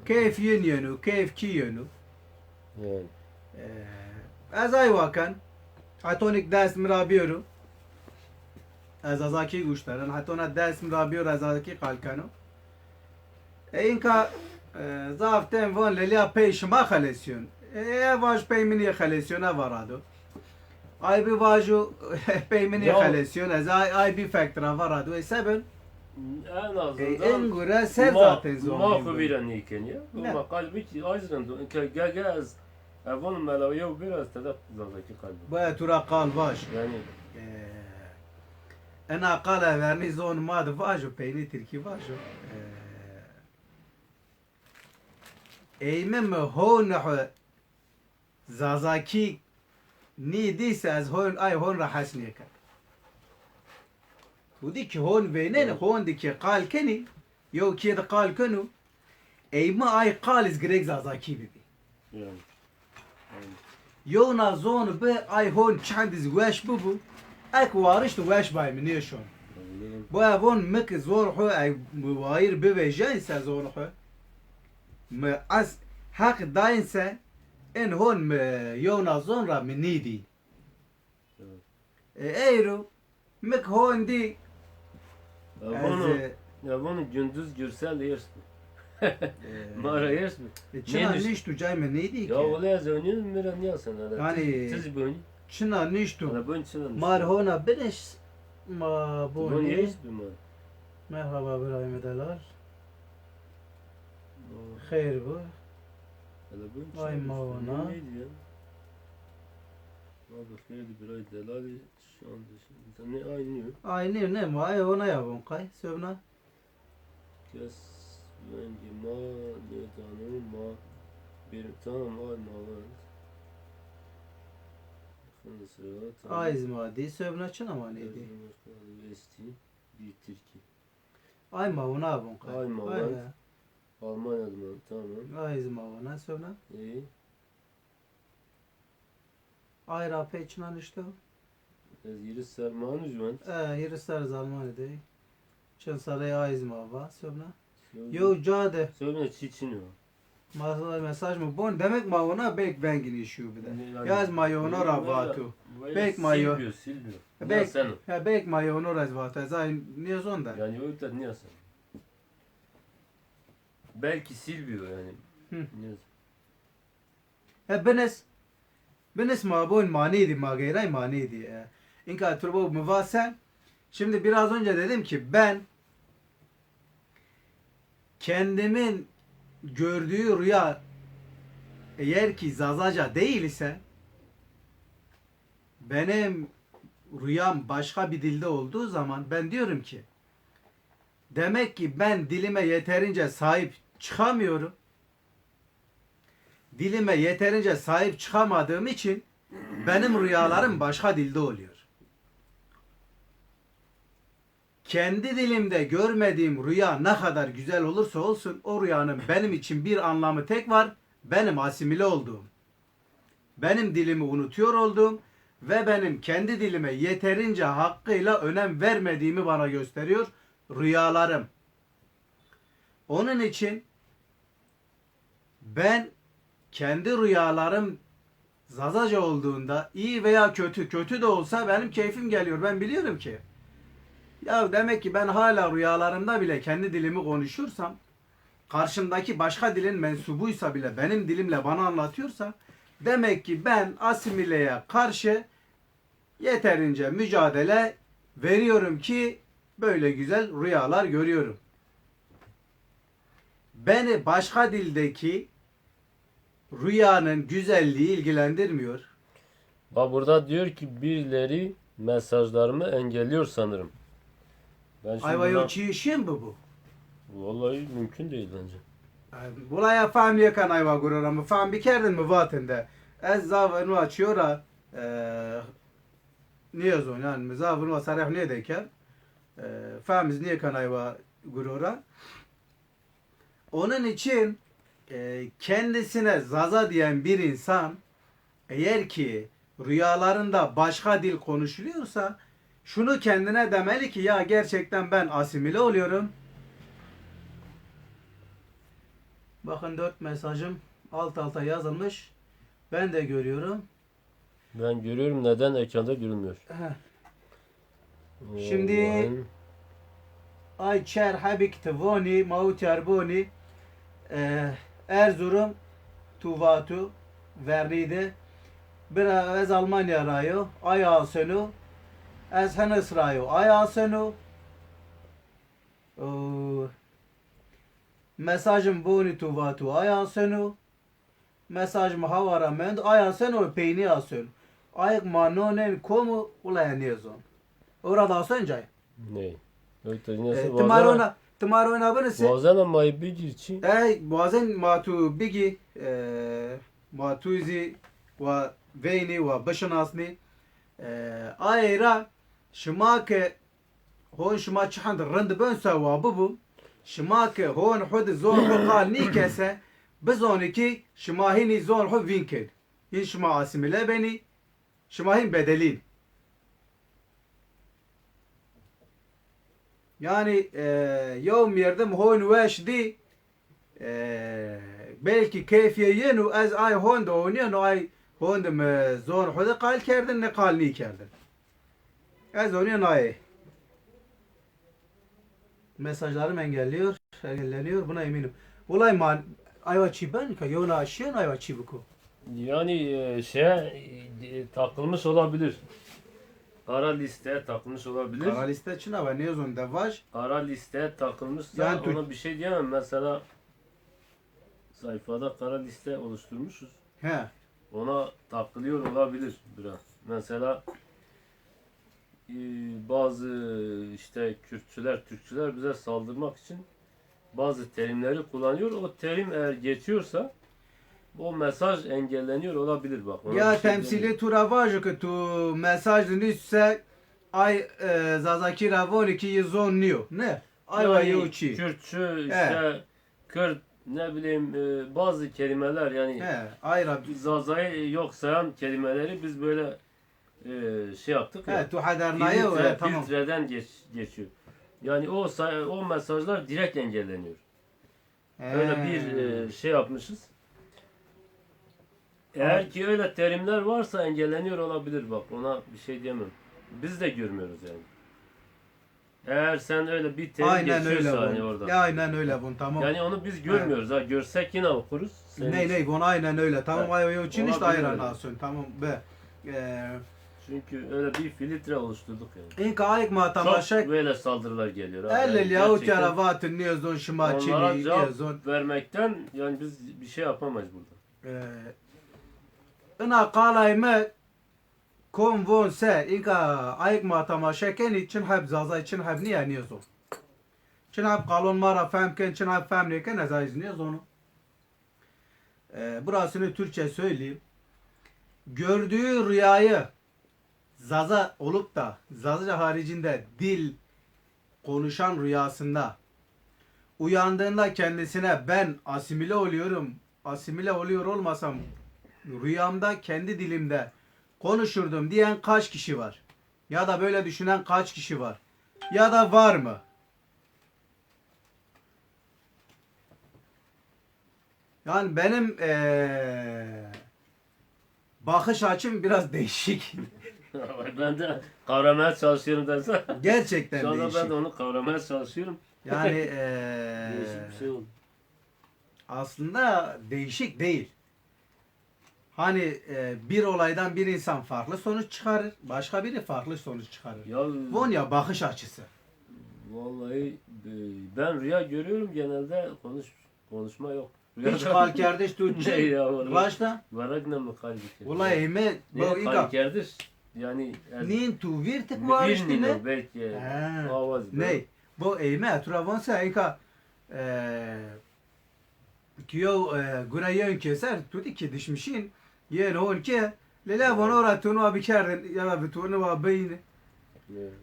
keyf yin yeno, keyf kî yeno. Evet. E, ez ay wa ken, hetonik dest mi ra bîyoro, ez Zazakî guş darin, hetona dest mi ra bîyoro, ez Zazakî qal keno. E, înka, e, zaf tên von lelîya pey şima xelesîyon. E, e vaj pey min yê xelesîyon, e va rado. Ay bî vajo, pey min yê xelesîyon, ez ay, ay bî fek tira va rado. E, se bin? En azından en gure ser zaten zon. Ma xo vîra nêkenî ya. Ma qal bî ki ay zî rind o. Ke ge ge ez, e, von mela yew bîra ez tede Zazakî qal bî. Baya tu ra qal vaj. Yanî. E, ena qala vernî zon ma de vajo, peynî tirkî vajo. E, Ey mi mi hon xu Zazakî nîdî se ez hon, ay hon ra hes nêken. Hûdî ki hon veynenî, hon di ki qal kenî, yew kîye di qal keno, ey mi ay qal iz girêk Zazakî bibî. Yanî. Yewna zon bi ay hon çend iz weş bibu, ek warişt weş bay mi nêşon. Bo evon mi ki zon xu ey mi wayir bivejên se zon xu. Mi ez heq dayin se in hon mi yewna zon ra mi nîdî. E, eyro, mi ki hon dî. Ya ez, vano, e, ya vano Gündüz Gürsel hêrs bi. E, ma ra hêrs bi. E, çina nênişt, niştu cay mi nêdî ki. Ya wele ez ewnî mi ra nîyasen. Yanî, tiz, tiz boni. Çina niştu. Ala boni çina niştu. Mar hona biniş, ma boni. Boni hêrs bi ma. Merhaba birayê mi delal. Xeyr bi. Ala boni çina niştu. Vay ma wana. Nêdî ya. Ma bi xêr di birayê delalî. Şan de şan. Nê ay nîyo. Ay nîyo, ne ma ay ona ya von qay. Sövna. Kes vengê ma nêdano ma bir tamam ay ma vend. Xın sıra tamam. Ay zî ma dî, sövna çina ma nêdî. Vesti bir Tirki. Ay ma ona von qay. Ay ma vend. Almanya de ma, tamam. Ay zî ma vana, sövna. Ey. Ay ra pey çina nişto? Ez hîris serr ma nijwend. E, hîris serr ez Almanya de. Çend serrey ay zî ma va, sövna. Sövna. Yew ca de. Sövna çî çin o. Ma, mesaj mi bon, demek ma ona belk vengî nîşîyo bide. Ya ez ma yewno ra vato. Belk ma yo. Silbîyo, silbîyo. Belk, he, belk ma yewno ra ez vato. Ez ay nêzon de. Yanî o te nîyasen. Belkî sîl bîyo yanî. Hı. Nêz- E, binis, binis ma bon manî dî, ma geyray manî dî. E, inka turbo mi va se. Şimdi biraz önce dedim ki ben kendimin gördüğü rüya eğer ki Zazaca değil ise benim rüyam başka bir dilde olduğu zaman ben diyorum ki, demek ki ben dilime yeterince sahip çıkamıyorum. Dilime yeterince sahip çıkamadığım için benim rüyalarım başka dilde oluyor. Kendi dilimde görmediğim rüya ne kadar güzel olursa olsun, o rüyanın benim için bir anlamı tek var, benim asimile olduğum. Benim dilimi unutuyor olduğum ve benim kendi dilime yeterince hakkıyla önem vermediğimi bana gösteriyor rüyalarım. Onun için ben kendi rüyalarım Zazaca olduğunda, iyi veya kötü, kötü de olsa benim keyfim geliyor. Ben biliyorum ki, ya demek ki ben hala rüyalarımda bile kendi dilimi konuşursam, karşımdaki başka dilin mensubuysa bile benim dilimle bana anlatıyorsa, demek ki ben asimileye karşı yeterince mücadele veriyorum ki böyle güzel rüyalar görüyorum. Beni başka dildeki rüyanın güzelliği ilgilendirmiyor. Bak, burada diyor ki birileri mesajlarımı engelliyor sanırım. Ben şimdi Ayva buna- yo çi şin bu bu. Vallahi mümkün değil bence. Bulaya fam nêken ayva gurora mi fam bikerdin mi vatin de. Ez zaf enu açıyo ra e, nêzon yani mi zaf enu sarih nêdeker. E, fam iz nêken ayva gurora. Onun için e, kendisine Zaza diyen bir insan eğer ki rüyalarında başka dil konuşuluyorsa şunu kendine demeli ki ya gerçekten ben asimile oluyorum. Bakın dört mesajım alt alta yazılmış. Ben de görüyorum. Ben görüyorum, neden ekranda görünmüyor? Şimdi ay çer hebik ti vonî, ma û çer bonî, e, Erzurum tu vatu, vernî de. Bira ez Almanya ra yo, ay aseno. Ez Henes ra yo, ay aseno. O, mesajım bonî tu vatu, ay aseno. Mesaj mi hawa ra mend, ay aseno peynî aseno. Ayk ma no nen komu, ulaya nêzon. Ora da asen cay. Ney? E, ti ma rona, ti ma rona binisi. Wazen ma bigir çi? Ey, wazen ma tu bigi, e, ma tu zî wa veyni, wa bişinasni. E, ay ra şima ke Hon şima çi hend rind bin sewa bibu, şima ke hon xwu di zon xwu qal nîkese, bizonî ki şima hînî zon xwu vîn kên. Hîn şima asîmîle benî, şima hîn bedelîn. Yanî, e, yew merdim hon weş dî, E, belkî keyfîye yeno ez ay honde onîyeno, ay honde mi zon xwu de qal kerdin, ne qal nîkerdin. Ez onîyen ayê. Mesajlarım engelliyor, engelleniyor, buna eminim. Wulay ma aywa çî ben ka, yewna şîyen aywa çî biko. Yani e, şeye e, takılmış olabilir. Kara listeye takılmış olabilir. Kara liste çina ve nêzon de vaj. Kara listeye takılmışsa yani ona bir şey diyemem. Mesela sayfada kara liste oluşturmuşuz. He. Ona takılıyor olabilir biraz. Mesela e, bazı işte Kürtçüler, Türkçüler bize saldırmak için bazı terimleri kullanıyor. O terim eğer geçiyorsa o mesaj engelleniyor olabilir bak. Ona bir Ya şey temsîlê tu ra vajo ke tu mesaj nusîse ay e, Zazakî ra vonî ki yi zon nîyo. Ne? Ay wa yew çî. Kürtçü, işte Kürt, ne bileyim e, bazı kelimeler yani He, ay ra. Zazayı yok sayan kelimeleri biz böyle e, şey yaptık ya. He, tu hedernaye o, filtre, he, tamam. Filtreden geç, geçiyor. Yani o say- o mesajlar direkt engelleniyor. Öyle bir e, şey yapmışız. Eğer ki öyle terimler varsa engelleniyor olabilir bak. Ona bir şey diyemem. Biz de görmüyoruz yani. Eğer sen öyle bir terim Aynen öyle geçiyorsa hani bun. orada. Ya aynen öyle bun, tamam. Yani onu biz görmüyoruz ha. Görsek yine okuruz. Senin Ney için. Ney bun, aynen öyle. Tamam, Ha, ay o için işte olabilir ayran öyle. Asön. Tamam be. Ee, Çünkü öyle bir filtre oluşturduk yani. İnka ayk ma Çok tamaşa böyle saldırılar geliyor. Ha. El Yani el ya o gerçekten çara vatin nêzon şima onlara çinî cevap nêzon. vermekten yani biz bir şey yapamayız burada. Ee, ina qalay mi Kom von se, inka ayık ma tamaşe kenî, çin heb Zazay, çin heb niye, niye zon. Çin heb qalon ma ra fehm ken, çin heb fehm nêken, ez ay zî nêzono. E, burasını Türkçe söyleyeyim. Gördüğü rüyayı Zaza olup da Zazaca haricinde dil konuşan rüyasında uyandığında kendisine "Ben asimile oluyorum, asimile oluyor olmasam rüyamda kendi dilimde konuşurdum" diyen kaç kişi var? Ya da böyle düşünen kaç kişi var? Ya da var mı? Yani benim eee, bakış açım biraz değişik. Ben de kavramaya çalışıyorum dersen. Gerçekten Şu anda değişik. Ben de onu kavramaya çalışıyorum. Yani eee, Değişik bir şey oldu. Aslında değişik değil. Hani e, bir olaydan bir insan farklı sonuç çıkarır, başka biri farklı sonuç çıkarır. Ya Von ya bakış açısı. Vallahi e, ben rüya görüyorum, genelde konuş konuşma yok. Hiç kalkerdiş tu Ne ya vallahi. Başta. Varak ne mi kalbi ki? Valla eme Ne bu inka. Kalkerdiş? Yani Nin tu vir tık var işte ne? Belki Ha. Avaz. Ney? Bu eme tu ra von se inka e, ki yo e, gura yön keser tu di ki dişmişin yen hon ke lele von ora tu nuva bikerdin ya da bi tu nuva beyni.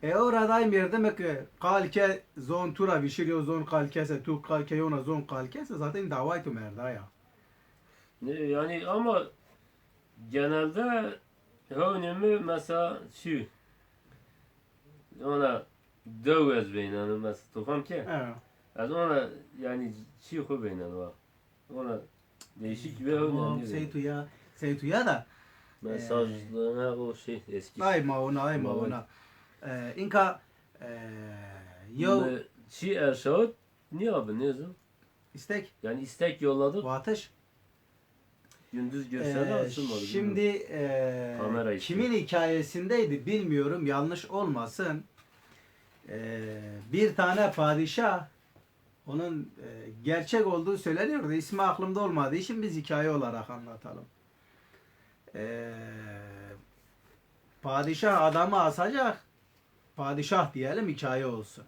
E ora da ay merdemek qalke zon tu ra vişir yo zon qalkese tu qalke yona zon qalkese zaten davay tu merdaya. Ne, yani ama genelde hewnimi mesela şu ona dew ez beynanım mesela tufam ke. Evet. Ez ona yani çi xu beynanım ha. Ona değişik bir hewnimi. Seytuya, Seytuya da. Mesajlarına o şey eski. Ay ma ona, ay ma ona. E, inka e, yo. Çi erşaut niye abi ne yazın? İstek. Yani istek yolladık. Vatış. Gündüz görsel ee, açılmadı. Şimdi e, kimin hikayesindeydi bilmiyorum, yanlış olmasın. E, bir tane padişah, onun e, gerçek olduğu söyleniyor da ismi aklımda olmadığı için biz hikaye olarak anlatalım. E, padişah adamı asacak, padişah diyelim, hikaye olsun.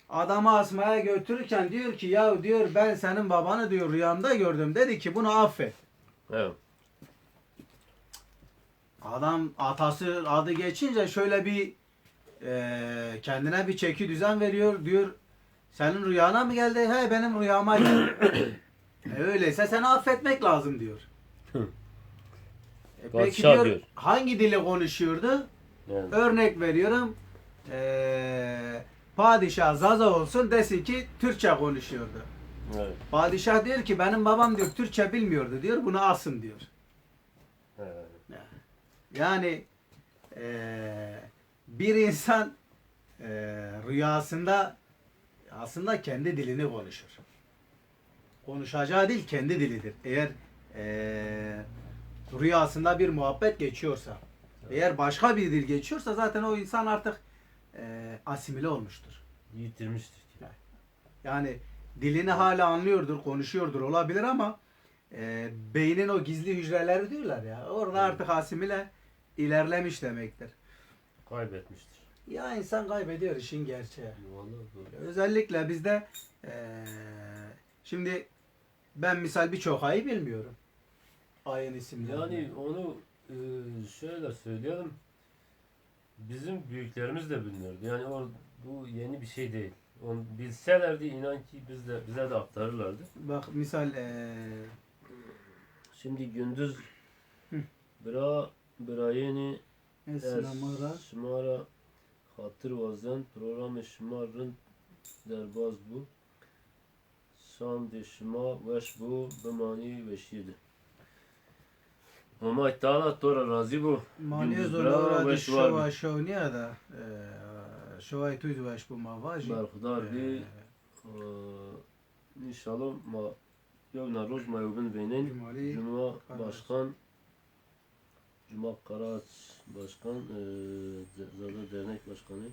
Adamı asmaya götürürken diyor ki, "Ya," diyor, "ben senin babanı," diyor, "rüyamda gördüm." Dedi ki, "Bunu affet." Evet. Adam atası adı geçince şöyle bir e, kendine bir çeki düzen veriyor. Diyor, "Senin rüyana mı geldi?" "He, benim rüyama geldi." "E, öyleyse seni affetmek lazım," diyor. E, peki diyor, hangi dili konuşuyordu? Evet. Örnek veriyorum. E, padişah Zaza olsun, desin ki Türkçe konuşuyordu. Evet. Padişah diyor ki, "Benim babam," diyor, "Türkçe bilmiyordu," diyor, "bunu asın," diyor. Evet. Yani e, bir insan e, rüyasında aslında kendi dilini konuşur. Konuşacağı dil kendi dilidir. Eğer e, rüyasında bir muhabbet geçiyorsa, eğer başka bir dil geçiyorsa zaten o insan artık e, asimile olmuştur. Yitirmiştir. Yani dilini hala anlıyordur, konuşuyordur olabilir ama e, beynin o gizli hücreleri diyorlar ya. Orada artık asimile ilerlemiş demektir. Kaybetmiştir. Ya insan kaybediyor işin gerçeği. Özellikle bizde e, şimdi ben misal birçok ayı bilmiyorum. Ayın isimlerini. Yani onu e, şöyle söyleyelim. Bizim büyüklerimiz de bilmiyordu. Yani o, bu yeni bir şey değil. Onu bilselerdi inan ki biz de bize de aktarırlardı. Bak misal e... Şimdi gündüz bira birayeni ez şima ra xatir wazen, programê şima rind derbaz bû. Şandê şima weş bo, bimanî weşîye de. Homay Teala to ra razî bo. Ma nêzon ewra de şewa şewnîya de, e, şeway tu zî weş bo ma vajî. Berxudar bî. E, înşallah ma yewna roj ma yewbin veynên. Cuma Başkan. Cuma Karaç Başkan, e, Zaza Dernek Başkanı.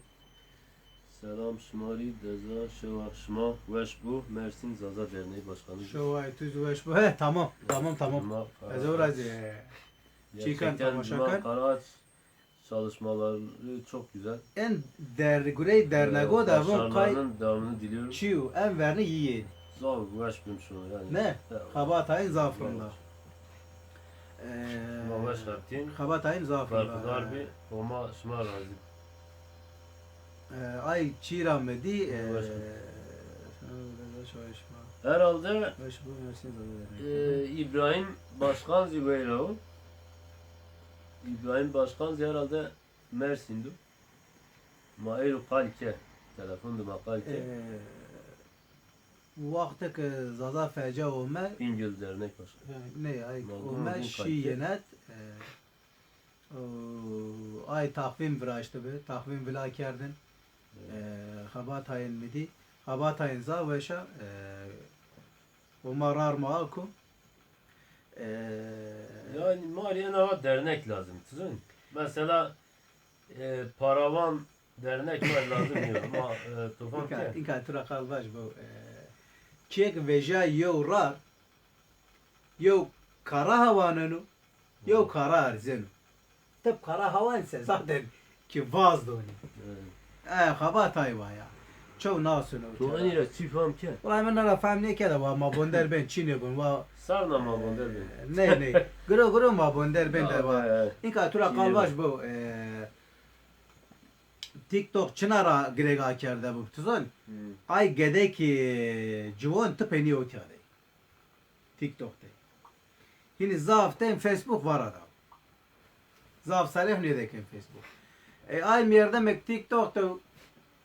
Selam şima rî, deza şewa şima weş bo, Mersin Zaza Derneği Başkanı. Şeway tu zî weş bo. He, tamam, tamam, tamam. Ez ewra zî, e, Çîkan temaşa kên. Karaağaç çalışmaları çok güzel. En der-, gurey dernego de vun kay başarılarının devamını diliyorum. Çiyo, en verni yiyên. Zaf weş bin şunu yani. Ne? Xebatayın zaf rind a. Şima weş heptîn. Xebatayın zaf rind a. Berxudar bî, Homa şima razî. E, ay çîra mi dî, e, herhalde, e, İbrahim Başkan zî weyra o. İbrahim Başkan zî herhalde Mersin do. Ma ey ro qal ke. Telefon de ma qal ke. E, wextê ke Zaza Feca ome. Bingöl Dernek Başkanı. Ney, ay ome şî yenet, e, O, ay taxvîm viraştibi, taxvîm vila kerdin. E, xebatayên mi dî. Xebatayên zaf weş a. E, Homa rar ma ako. E, yani ma rê ena dernek lazim. Tizon. Mesela, e, paravan dernek ma lazim nîyo. Ma, e, tofan ke. Înka tu ra qal vaj bo. E, kek veja yew rar, yew kara hawaneno, yew kara erzeno. Tep kara hawan se zaten ki vaz donî. E, xebatay wa ya. Çew nasino. Tu enî ra çî fam ke? Wala min ra fam nêkerde wa ma bonder bên çî nêbin wa. Sarna ma bonder bên. Ney, ney. Giro giro ma bonder bên de wa. Înka tu ra qal vaj bo, e, TikTok çina ra girêga kerde bo, tu zon? Ay gedekî ciwon ti penî ewtîya de. TikTok de. Hînî zaf tên Facebook vara da. Zaf serê nêdekên Facebook. E, ay mîyerdemek TikTok de,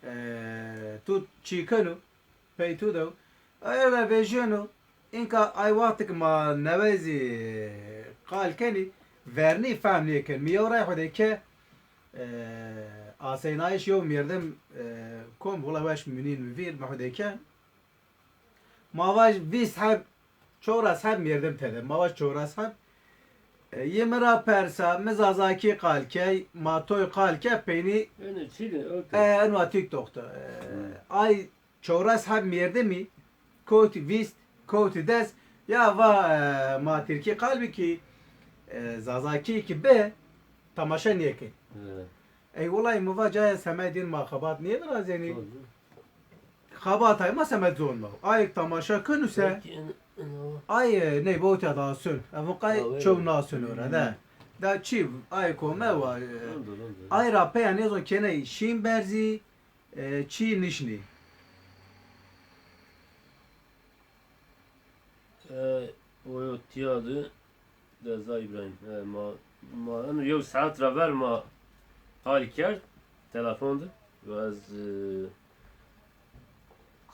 e, tu çîkeno, pey tu de, ay ra vejîyeno, înka ay wextê ke ma newe zî qal kenî, vernî fehm nêken. Mi yew ray xwu de ke, e, aseynayîş yew mîyerdem, e, kom, wila weş mi nîn mi vîr, mi xwu de ke. Ma vaj vîst heb, çewres heb mîyerdim tede. Ma vaj çewres heb. E, yi mi ra persa, mi zazakî qal key, ma toy qal ke peynî. Eno çî de, okey. E, enwa TikTok de. E, ay çewres heb mîyerdimî, kotî vîst, kotî des, ya va, e, ma tirkî qal bikî, e, zazakî ki bi, temaşe nêkey. Ey wulay mi va cayê semed yin ma xebat nêvirazenî. Xebatay ma semed zon ma. Ayek temaşe kenu se. Ay, e, ney botya da sun. Ev qay çew nasun ora de. Da çi ay kome wa, e, ay ra peya nêzon keney şîn berzî, e, çi nişnî. E, oyo tiya de. Reza İbrahim. He, ma, ma eno yew saet ra ver ma qal kerd telefon de. Ve ez, e,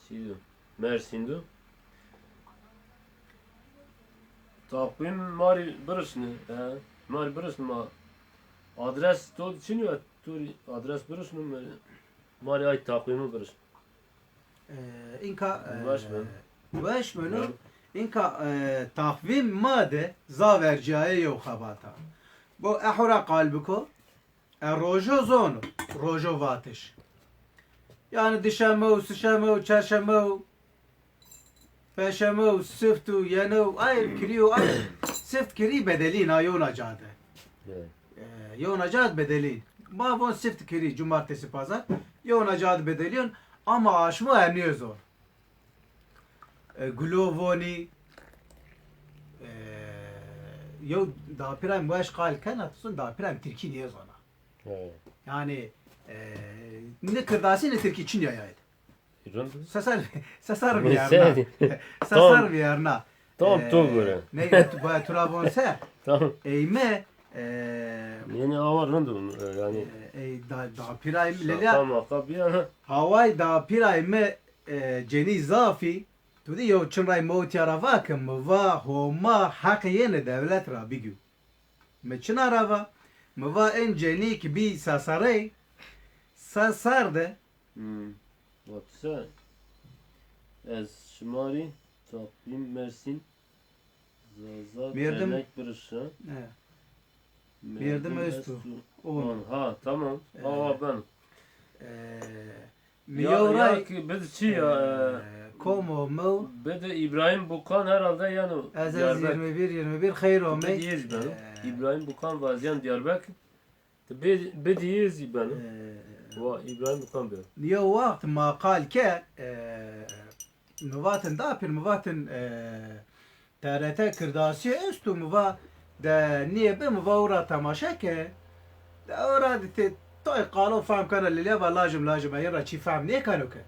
çî do, Mersin do. Taqwîm ma rî birişni, he, ma rî birişni ma. Adres to çin ya, tu rî adres birişni ma, ma rî ay taqwîmi birişni. E, înka, e, weş beno. Înka, e, taxvîm ma de zaf ercîyaye yew xebat a. Bo eho ra qal biko, e, rojo zono, rojo vatiş. Yanî dişeme û sişeme û çerşeme û peşeme û sift û yene û ay kirî û ay sift kirî bedelîn a yewna ca de. E, yewna ca de bedelîn. Ma von sift kirî, cumartesi, pazar. Yewna ca de bedelîyon. Ama aşmo emnîyo zor. E, gulo vonî, e, yew dapîra mi weş qal kena, tu zon dapîra mi tirkî nêzona. Yanî, e, ne kirdasî ne tirkî çin ya yayde. Sesar, sesar viyarna. Sesar viyarna. Tamam, to göre. Ne, tu, baya tu ra von se. Tamam. Eyme, e, yeni awa rind o, e, yani. E, ey, da, dapîra mi lelya. Şaka maka bir yana. Haway dapîra mi, e, cenî zafî. Tu dî yew çin ray mi ewtîya ra va ke mi va Homa heqê yenê dewlet ra bigî. Mi çina ra va? Mi va en cenî ki bî sesarey, sesar de. Hmm. Vatise ez şima rî taqwîm Mersin Zaza Mîyerdim. Dernek birişa. He. Mîyerdim estu. On. On. Ha, tamam. E, awa ben. E, mi yew ray, ya ki biz çi ya, e, e, Pomo mi. Bide Îbrahîm Bukan herhalde yeno. Ez ez Diyarbekir. Yirmi bir, yirmi bir xeyr omey. Bide yê zî beno. Ee. Îbrahîm Bukan vazîyan Diyarbekir. Ti bê, bidî yê zî beno. Ee. Wa Îbrahîm Bukan beno. Yew waxt ma qal ke, ee, mi vatin dapîr, mi vatin, ee, T R T Kirdasî esto, mi va de nêbi, mi va ora temaşe ke. De ora de ti toy qalo fehm kena, lilya va lajim lajim, ey ra çî fehm nêkeno ke.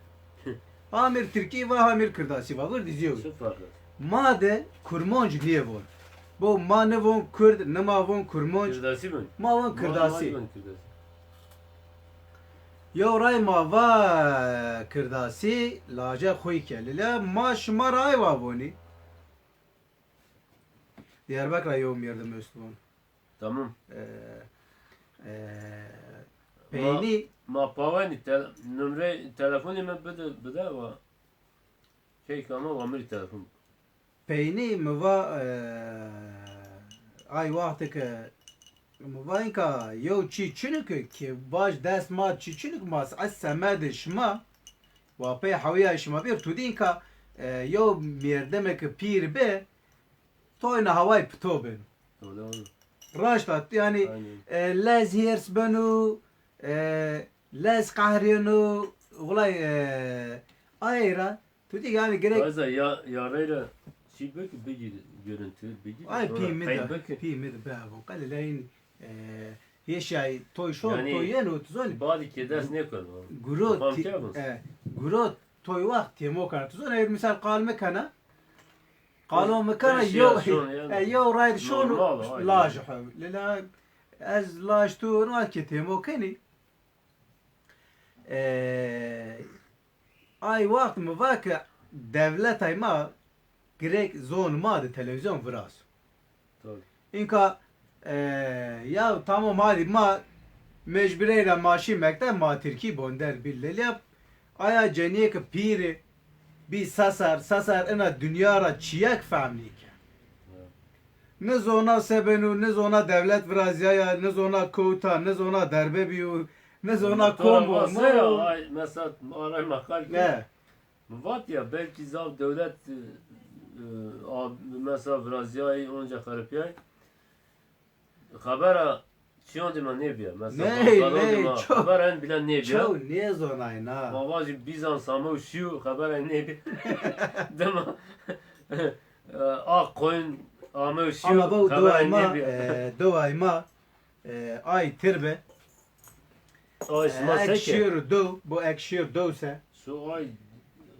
Hamir Tirkî va, hamir Kirdasî va, vir dî zîyo. Çi fark et? Ma de Kurmonc nêvon. Bo ma nêvon Kurd, ne ma von Kurmonc. Kirdasî bin. Ma von Kirdasî. Ma, ma von Kirdasî. Yew ray ma va Kirdasî, laje xwî ke. Lile ma şima ra ay wa vonî. Diyarbekir ra yew mîrdim est von. Tamam. Ee, ee, ma, peynî ma pawenî tel-, numre telefonê mi bide, bide wa. Keyka ma wa mi rê telefon bik. Peynî mi va, e, ay wextê ke mi va inka yew çî çin o ke, ke vaj dest ma çî çin o ke ma ez semedê şima, wa pey hewîya şima bîr, tu dî inka, e, yew mêrdemê ke pîr bi, toyna haway pito beno. Öyle oldu. Raşt a, yanî, aynen, e, lez hêrs beno, e, lez qehrîyeno, wulay, e, ay ra, tu dî yanî gerek. Bazen ya, ya reyra çî bik, bigî görüntü, bigî. Ay, sonra pî mi de, bik. Pî mi de, bravo. Qelê leyin, e, hêşay toy şon, yanî, toy yeno, tu zonî. Badî ke dest nêkeno. Guro, e, guro toy waxt têmo kena. Tu zonî, misal qal mi kena. Qalo mi kena, yew, e, yew ray de şon, normal, laj hew. Lila ez laj tu no ke têmo kenî. E, ay waxt mi va ke dewletay ma girek zon ma de televîzyon viraz. Tabii. Înka, e, ya tamam, hadî ma mecburey ra ma şî mekteb, ma tirkî bonder bî, lelî ya aya cenîyê ke pîrî bî sesar, sesar ina dinya ra çîyek fehm nîke. Evet. Ni zona se beno, ni zona dewlet virazîyaya, ni zona kowta, ni zona derbe bîyo, ni zona kom o. Ay, mesela, aray ma qal ke. Ne? Mi vat ya, belkî zaf dewlet, e, e, a, mesela virazîyayî, onca xeripîyayî. Xebera çîyon de ma nêbîya. Mesela, ney, ney, ma, ço-, xebera en bîle nêbîya. Çew nêzonay na. Ma vajî Bîzans ame û şîyo, xebera en nêbîya. Dima, e, a koyun ame û şîyo, ama bu xebera en nêbîya. E, deway ma, e, ay tirbe. Ay, e, şima se ke? Ek şîr do, bu ek şîr do se. Su ay.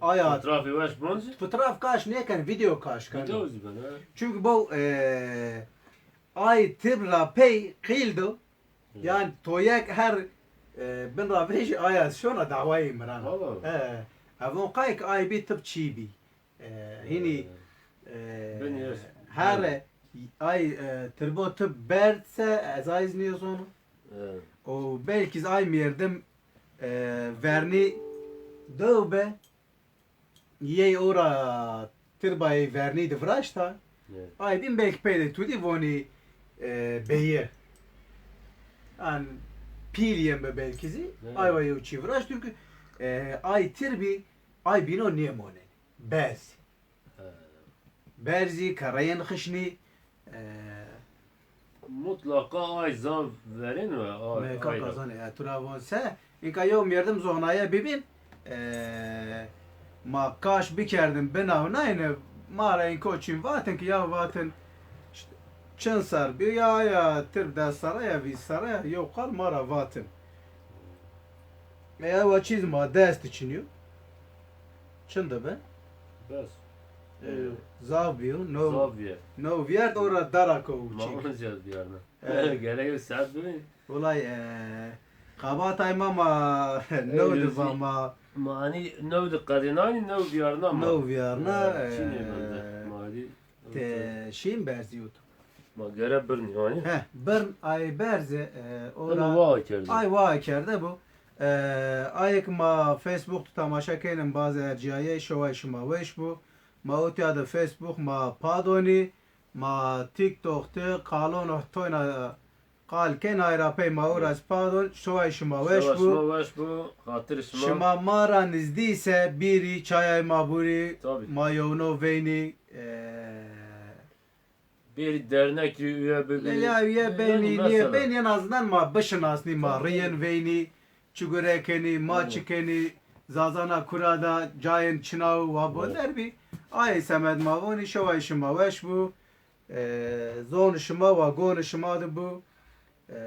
Aya. Fotoğrafı weş bonci? Fotoğraf kaş nêken, video kaş ken. Video zî ben, ha. Çünkü bu, e, ay tib ra pey qîl do. Hı. Yani toyek her, e, bin ra vejî aya şona dawayê miran. Allah Allah. E, evon qayk ay bî tib çî bî. E, hînî, e, her ay, e, tirbo tib berd se ez ay zî nêzono. E. O belkî zî ay mêrdim, e, vernî dew be, yey ora tirbayê vernî de viraşta. E. Ay bîn belkî pey de tu dî vonî, e, beyî. An pîl yen be belkî zî. E. Ay wa yew çî viraşt çünkü, e, ay tir bî, ay bîno nêmonenî. Berzî. He. Berzî, kereyên xişnî, e, mutlaqa ay zaf verên ve, ay, me ka ay kazanê, e, tu ra von se, înka yew mêrdim zonaye bibîn, e, ma kaş bikerdin binawnayne, ma ra înko çîn vatin ki ya vatin, işte, çin ser bî ya, ya tirb des serre ya, vîst serre ya, yew qal ma ra vatin. Eya wa çîz ma dest çinîyo. Çin de be. Bes. E, zaf bîyo. No, zaf bîye. No vîyert ora dara ko çî. Ma onca vîyerna. E. Gerek sert bî. Wulay, e, xebatay ma ma no de va ma. Ma hanî no de qedînanî, no vîyerna ma. No vîyerna, e, çinê bende. Ma dî. Te şîn berzî û tu. Ma gere birnî, hanî? He, birn ay berze, e, ora. Eno wa kerde. Ay wa kerde bu. E, ayek ma Facebook tu temaşe keynin, bazı erciyayê şeway şima weş bu. Ma utya de Facebook ma padonî, ma TikTok ti qalon toyna Qal ken ay ra pey ma û ra spas don. Şeway şima weş bu. Şima weş bu, xatir şima. Şima ma ra nizdî se bîrî çayay ma bûrî. Tabii. Ma yewno veynî. E, Bêrî dernekî üye bibî. Ya üye benî, nîye benî, en azından ma bişinasnî, ma rîyên veynî, çi gure kenî, ma çi kenî, zazana kura da cayên çinaw wa bo der bî. Ayê semed ma vonî, şeway şima weş bu. E, zon şima wa gon şima de bu. E,